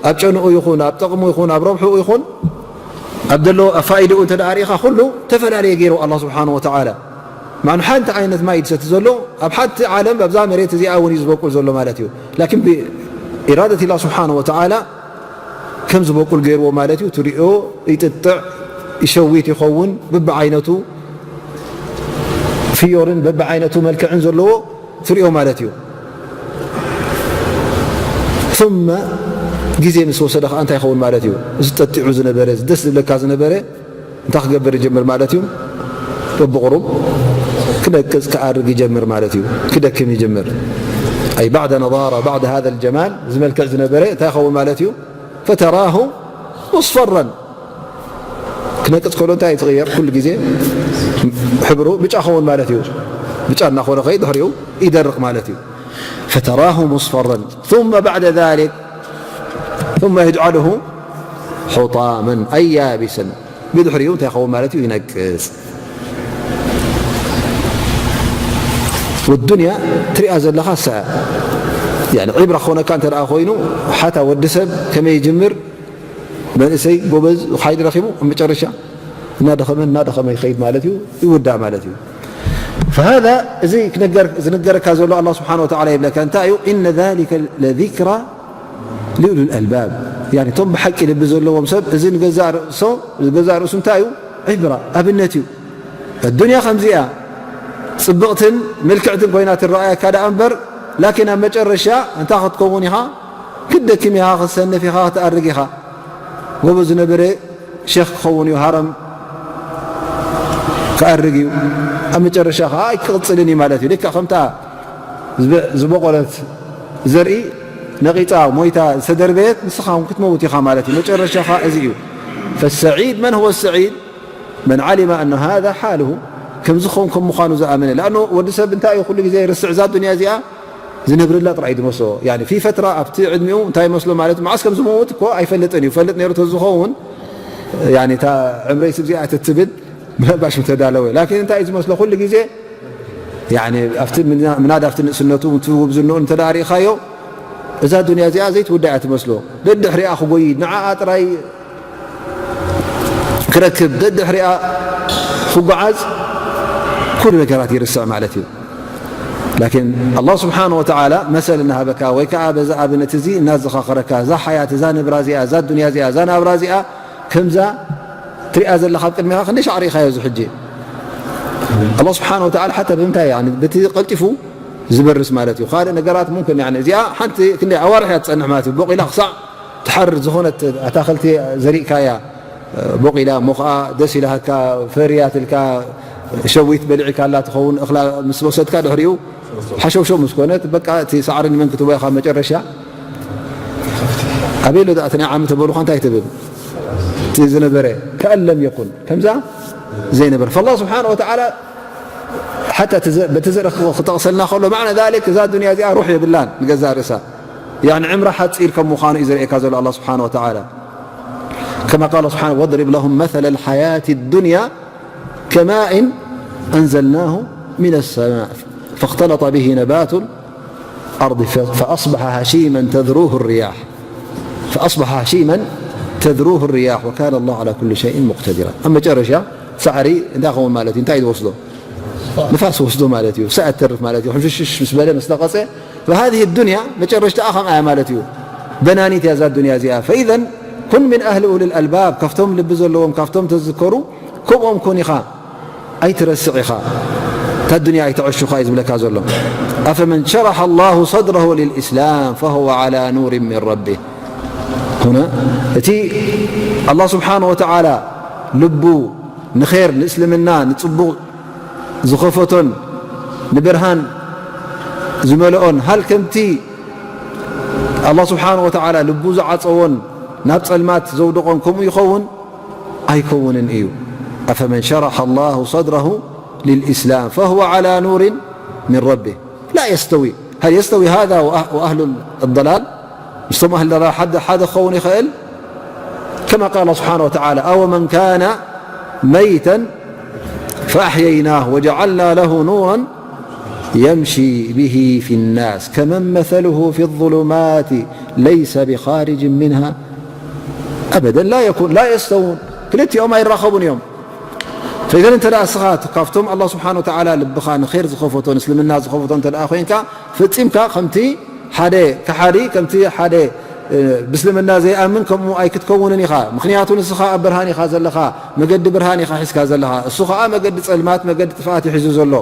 ኣብ ጨንኡ ይኹን ኣብ ጠቕሙ ይኹን ኣብ ረብሕኡ ይኹን ኣብ ደሎ ኣብ ፋኢድኡ እንተ ደኣ ርኢኻ ኩሉ ተፈላለየ ገይሩ ኣላህ ስብሓነ ወተዓላ። ማኑ ሓንቲ ዓይነት ማይ ዝሰቲ ዘሎ ኣብ ሓንቲ ዓለም ኣብዛ መሬት እዚኣ እውን እዩ ዝበቁል ዘሎ ማለት እዩ። ላኪን ብኢራደት ኢላ ስብሓነ ወተዓላ ከም ዝበቁል ገይርዎ ማለት እዩ። ትሪኦ ይጥጥዕ ይሸዊት ይኸውን ብብዓይነቱ ፍዮርን በብዓይነቱ መልክዕን ዘለዎ ትሪኦ ማለት እዩ። ثم ግዜ ምስ ወሰደ ከዓ እንታይ ይኸውን ማለት እዩ? እዚ ጠጢዑ ዝነበረ፣ እዚ ደስ ዝብለካ ዝነበረ እንታይ ክገብር ይጀምር ማለት እዩ? በብቑሩብ ክነቅጽ ክኣርግ ይጀምር ማለት እዩ። ክደክም ይጀምር። أي بعد نضارة بعد هذا الجمال እዚ መልክዕ ዝነበረ እንታይ ይኸውን ማለት እዩ? فتراه مصفرا ክነቅጽ ከሎ እንታይ እዩ ዝቕየር? ኩሉ ግዜ ሕብሩ ብጫ ኸውን ማለት እዩ። ብጫ እናኾነ ኸይድ ድሕሪኡ ይደርቕ ማለት እዩ። فتراه مصفرا ثم بعد ذلك ثم يجعله حطاما أي يابسا ብድሕሪኡ እንታይ ይኸውን ማለት እዩ? ይነቅጽ። والدنيا ትሪኣ ዘለኻ እሳ እያ። يعني ዒብራ ክኾነካ እንተ ደኣ ኮይኑ ሓታ ወዲ ሰብ ከመይ ይጅምር መንእሰይ ጎበዝ ሓይሊ ረኺቡ ኣብ መጨረሻ እናደኸመ እናደኸመ ይኸይድ ማለት እዩ፣ ይውዳእ ማለት እዩ። فهذا እዚ ክነገር ዝንገረካ ዘሎ ኣላህ ስብሓነ ወተዓላ ይብለካ እንታይ እዩ? إن ذلك لذكرى لأولي الألباب يعني እቶም ብሓቂ ልቢ ዘለዎም ሰብ እዚ ንገዛእ ርእሶም ንገዛእ ርእሱ እንታይ እዩ? ዒብራ ኣብነት እዩ። ኣዱንያ ከምዚኣ ጽብቕትን ምልክዕትን ኮይና ትረኣየካ ደኣ እምበር ላኪን ኣብ መጨረሻ እንታይ ክትከውን ኢኻ? ክትደክም ኢኻ፣ ክትሰንፍ ኢኻ፣ ክትኣርግ ኢኻ። ጎበዝ ዝነበረ ሸኽ ክኸውን እዩ፣ ሃረም ክኣርግ እዩ። ኣብ መጨረሻ ከዓ ኣይክቕጽልን እዩ ማለት እዩ። ልክዕ ከምታ ዝበ- ዝበቖለት ዘርኢ ነቒጻ ሞይታ ዝተደርበየት ንስኻ እውን ክትመውት ኢኻ ማለት እዩ። መጨረሻኻ እዚ እዩ። فالسعيد من هو السعيد من علم أن هذا حاله ከምዚ ክኸውን ከም ምዃኑ ዝኣመነ። لأنه ወዲ ሰብ እንታይ እዩ ኩሉ ግዜ ርስዕ እዛ ዱንያ እዚኣ ዝነብረላ ጥራይ እዩ ዝመስሎ። يعني في فترة ኣብቲ ዕድሚኡ እንታይ ይመስሎ ማለት እዩ? መዓስ ከም ዝመውት እኮ ኣይፈልጥን እዩ። ይፈልጥ ነይሩ ተዝኸውን يعني እታ ዕምረይ ስብዚኣ ተትብል ምናልባሽ ምተዳለወ። ላኪን እንታይ እዩ ዝመስሎ ኩሉ ግዜ يعني ኣብቲ ምና- ምናድ ኣብቲ ንእስነቱ እቲ ጉብዝንኡ እንተ ደኣ ርኢኻዮ እዛ ዱንያ እዚኣ ዘይትውዳእ እያ ትመስሎ። ደድሕሪኣ ክጎይድ ንዓኣ ጥራይ ክረክብ ደድሕሪኣ ክጓዓዝ ኩሉ ነገራት ይርስዕ ማለት እዩ። ላኪን ኣላህ ስብሓን ወተዓላ መሰል እናሃበካ ወይ ከዓ በዛ ኣብነት እዚ እናዘኻኸረካ እዛ ሓያት እዛ ንብራ እዚኣ እዛ ዱንያ እዚኣ እዛ ናብራ እዚኣ ከምዛ ትሪኣ ዘለኻ ኣብ ቅድሚኻ ክንደይ ሻዕሪ ኢኻዮ እዚ ሕጂ ኣላህ ስብሓን ወተዓላ ሓታ ብምንታይ በቲ ቀልጢፉ ዝበርስ ማለት እዩ። ካልእ ነገራት ሙምክን እዚኣ ሓንቲ ክንደይ ኣዋርሕ እያ ትፀንሕ ማለት እዩ። ቦቂላ ክሳዕ ትሓርር ዝኾነት ኣታኽልቲ ዘሪእካያ ቦቂላ እሞ ኸዓ ደስ ኢላሃካ ፈርያትልካ ሸዊት በሊዕካላ ትኸውን እኽላ ምስ ወሰድካ ድሕሪኡ ሓሸውሸው ምስ ኮነት በቃ እቲ ሳዕሪ ንመን ክትቦ ኢኻ መጨረሻ ኣበይ ኣሎ ደኣ እቲ ናይ ዓሚ ተበሉኻ እንታይ ትብል እቲ ዝነበረ ከኣን ለም የኩን ከምዛ ዘይነበረ فالله سبحانه وتعالى ሓታ በቲ ዘርኢ ክጠቕሰልና ከሎ ማዕና ذلك እዛ ዱንያ እዚኣ ሩሕ የብላን ንገዛእ ርእሳ يعني ዕምራ ሓፂር ከም ምዃኑ እዩ ዘርእየካ ዘሎ ኣላህ ስብሓን ወተዓላ كما قال سبحانه واضرب لهم مثل الحياة الدنيا كماء أنزلناه من السماء فاختلط به نبات الأرض ف-، فأصبح هشيما تذروه الرياح. فأصبح هشيما تذروه الرياح وكان الله على كل شيء مقتدرا. ኣብ መጨረሻ ሳዕሪ እንታይ ይኸውን ማለት እዩ? እንታይ እዩ ዝወስዶ? ንፋስ ወስዶ ማለት እዩ። ሳዕ ተርፍ ማለት እዩ። ሕምሽሽ ምስ በለ፣ ምስ ነቐጸ፣ فهذه الدنيا መጨረሽታኣ ከምኣ እያ ማለት እዩ። ደናኒት እያ እዛ ዱንያ እዚኣ። فإذا كن من أهل أولي الألباب، ካብቶም ልቢ ዘለዎም፣ ካብቶም ተዝከሩ፣ ከምኦም ኩን ኢኻ። ኣይትረስዕ ኢኻ። እታ ዱንያ ኣይትዐሹኻ እዩ ዝብለካ ዘሎ። أفمن شرح الله صدره للإسلام فهو على نور من ربه. هنا እቲ ኣላህ ስብሓነ ወተዓላ ልቡ ንኼር፣ ንእስልምና፣ ንጽቡቕ ዝኸፈቶን ንብርሃን ዝመልኦን፣ ሃል ከምቲ ኣላህ ስብሓነ ወተዓላ ልቡ ዝዓጸዎን ናብ ጸልማት ዘውደቖን ከምኡ ይኸውን? ኣይከውንን እዩ። أفمن شرح الله صدره للإسلام فهو على نور من ربه لا يستوي. هل يستوي هذا وأه-، وأهل الضلال؟ ምስቶም ኣህል ضلال ሓደ፣ ሓደ ክኸውን ይኽእል? كما قال سبحانه وتعالى: أومن كان ميتا فأحييناه وجعلنا له نورا يمشي به في الناس كمن مثله في الظلمات ليس بخارج منها. أبدا لا يكون، لا يستوون. ክልቲኦም ኣይራኸቡን እዮም። فإذا እንተ ደኣ እስኻ ካብቶም ኣላህ ስብሓነ ወተዓላ ልብኻ ንኸይር ዝኸፈቶ፣ ንእስልምና ዝኸፈቶ እንተ ደኣ ኮይንካ፣ ፈጺምካ ከምቲ ሓደ ከሓዲ፣ ከምቲ ሓደ፣ እ፣ ብእስልምና ዘይኣምን ከምኡ ኣይክትከውንን ኢኻ። ምኽንያቱ ንስኻ ኣብ ብርሃን ኢኻ ዘለኻ፣ መገዲ ብርሃን ኢኻ ሒዝካ ዘለኻ። እሱ ኸኣ መገዲ ጸልማት፣ መገዲ ጥፍኣት እዩ ሒዙ ዘሎ።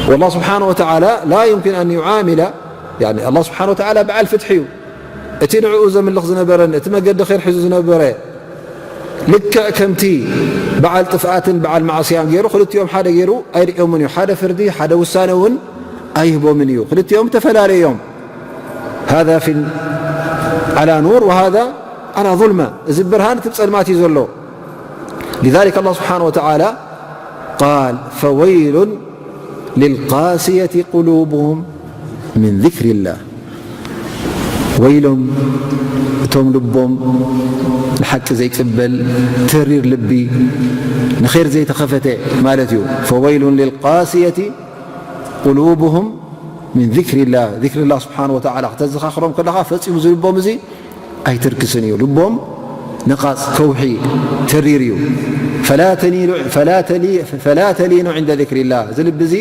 والله سبحانه وتعالى لا يمكن أن يعامل، يعني الله سبحانه وتعالى በዓል ፍትሒ እዩ። እቲ ንዕኡ ዘምልኽ ዝነበረን እቲ መገዲ ኸይር ሒዙ ዝነበረ ልክዕ ከምቲ በዓል ጥፍኣትን በዓል ማዕስያን ገይሩ፣ ክልቲኦም ሓደ ገይሩ ኣይርእዮምን እዩ። ሓደ ፍርዲ፣ ሓደ ውሳነ እውን ኣይህቦምን እዩ። ክልቲኦም ዝተፈላለዩ እዮም። هذا في ال-، على نور وهذا على ظلمة። እዚ ብርሃን፣ እቲ ጸልማት እዩ ዘሎ። لذلك الله سبحانه وتعالى قال: فويل للقاسية قلوبهم من ذكر الله. ወይሎም እቶም ልቦም ንሓቂ ዘይቅበል፣ ተሪር ልቢ፣ ንኸይር ዘይተኸፈተ ማለት እዩ። فويل للقاسية قلوبهم من ذكر الله. ذكر الله سبحانه وتعالى ክተዘኻኽሮም ከለኻ ፈጺሙ እዚ ልቦም እዚ ኣይትርክስን እዩ። ልቦም ነቓጽ፣ ከውሒ፣ ተሪር እዩ። فلا تلين، فلا تلي-، فلا تلين عند ذكر الله. እዚ ልቢ እዚ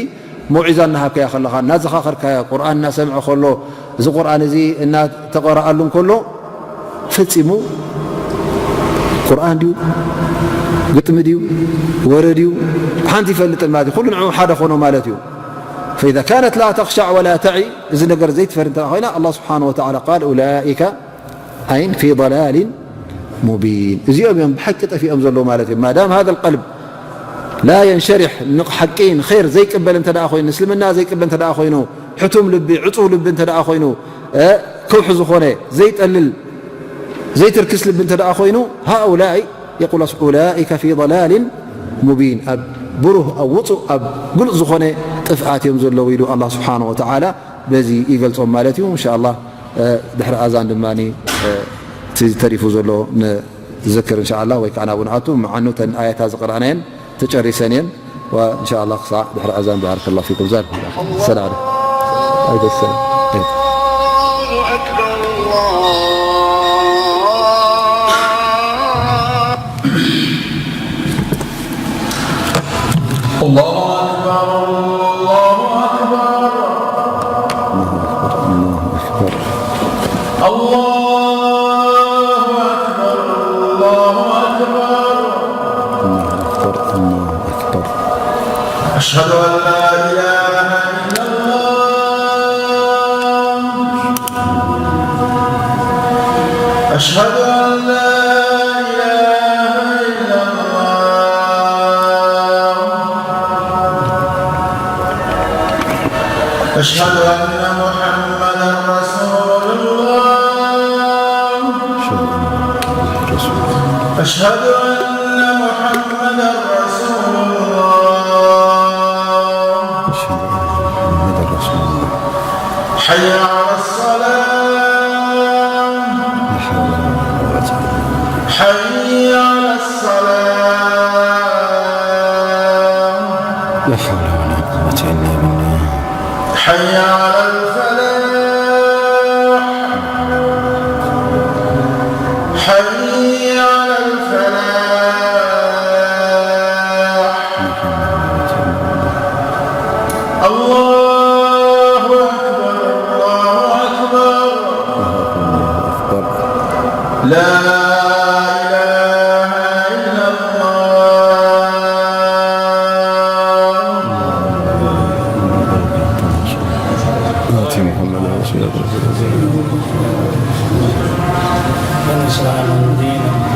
መውዒዛ እናሃብካዮ ከለኻ፣ እናዘኻኸርካዮ፣ ቁርኣን እናሰምዐ ከሎ፣ እዚ ቁርኣን እዚ እናተቐረኣሉ እንከሎ፣ ፈጺሙ ቁርኣን ድዩ፣ ግጥሚ ድዩ፣ ወረ ድዩ፣ ሓንቲ ይፈልጥን ማለት እዩ። ኩሉ ንዕኡ ሓደ ኾኖ ማለት እዩ። فإذا كانت لا تخشع ولا تعي، እዚ ነገር ዘይትፈሪ እንተ ኮይና፣ ኣላህ ስብሓነሁ ወተዓላ ቃል፣ أولئك أي في ضلال مبين። እዚኦም እዮም ብሓቂ ጠፊኦም ዘለዉ ማለት እዩ። ما دام هذا القلب لا ينشرح ንሓቂ ንኸይር ዘይቅበል እንተ ደኣ ኮይኑ፣ እስልምና ዘይቅበል እንተ ደኣ ኮይኑ፣ ሕቱም ልቢ፣ ዕጹው ልቢ እንተ ደኣ ኮይኑ፣ እ፣ ከውሒ ዝኾነ ዘይጠልል፣ ዘይትርክስ ልቢ እንተ ደኣ ኮይኑ፣ هؤلاء يقول أولئك في ضلال مبين፣ ኣብ ብሩህ፣ ኣብ ውጹእ፣ ኣብ ግሉጽ ዝኾነ ጥፍኣት እዮም ዘለዉ ኢሉ ኣላህ ስብሓነሁ ወተዓላ በዚ ይገልጾም ማለት እዩ። እንሻ ኣላህ ድሕሪ ኣዛን ድማ እቲ ተሪፉ ዘሎ ንዝክር እንሻ ኣላህ፣ ወይ ከዓ ናብኡ ንኣቱ። ምዓኑ እተን ኣያታት ዝቕረኣናየን ተጨሪሰን እየን። ወእንሻ ኣላህ ክሳዕ ድሕሪ ኣዛን ባረከላሁ ፊኩም። ዛር ሰላም ኣይደሰ الله أكبر، الله أكبر. الله أكبر، الله أكبر. الله أكبر، الله أكبر. الله أكبر، الله أكبر. أشهد أن لا إله إلا الله. أشهد أن لا إله إلا الله. أشهد أن محمدا رسول الله. أشهد أن محمدا رسول الله. أشهد أن محمدا رسول الله. حي على الصلاة. لا حول ولا قوة إلا بالله. حي على الصلاة. لا حول ولا قوة إلا بالله. حي على الفلاح. حي على الفلاح. الله أكبر، الله أكبر. لا إله إلا الله. آت محمدا وسيلته. الإسلام دينا.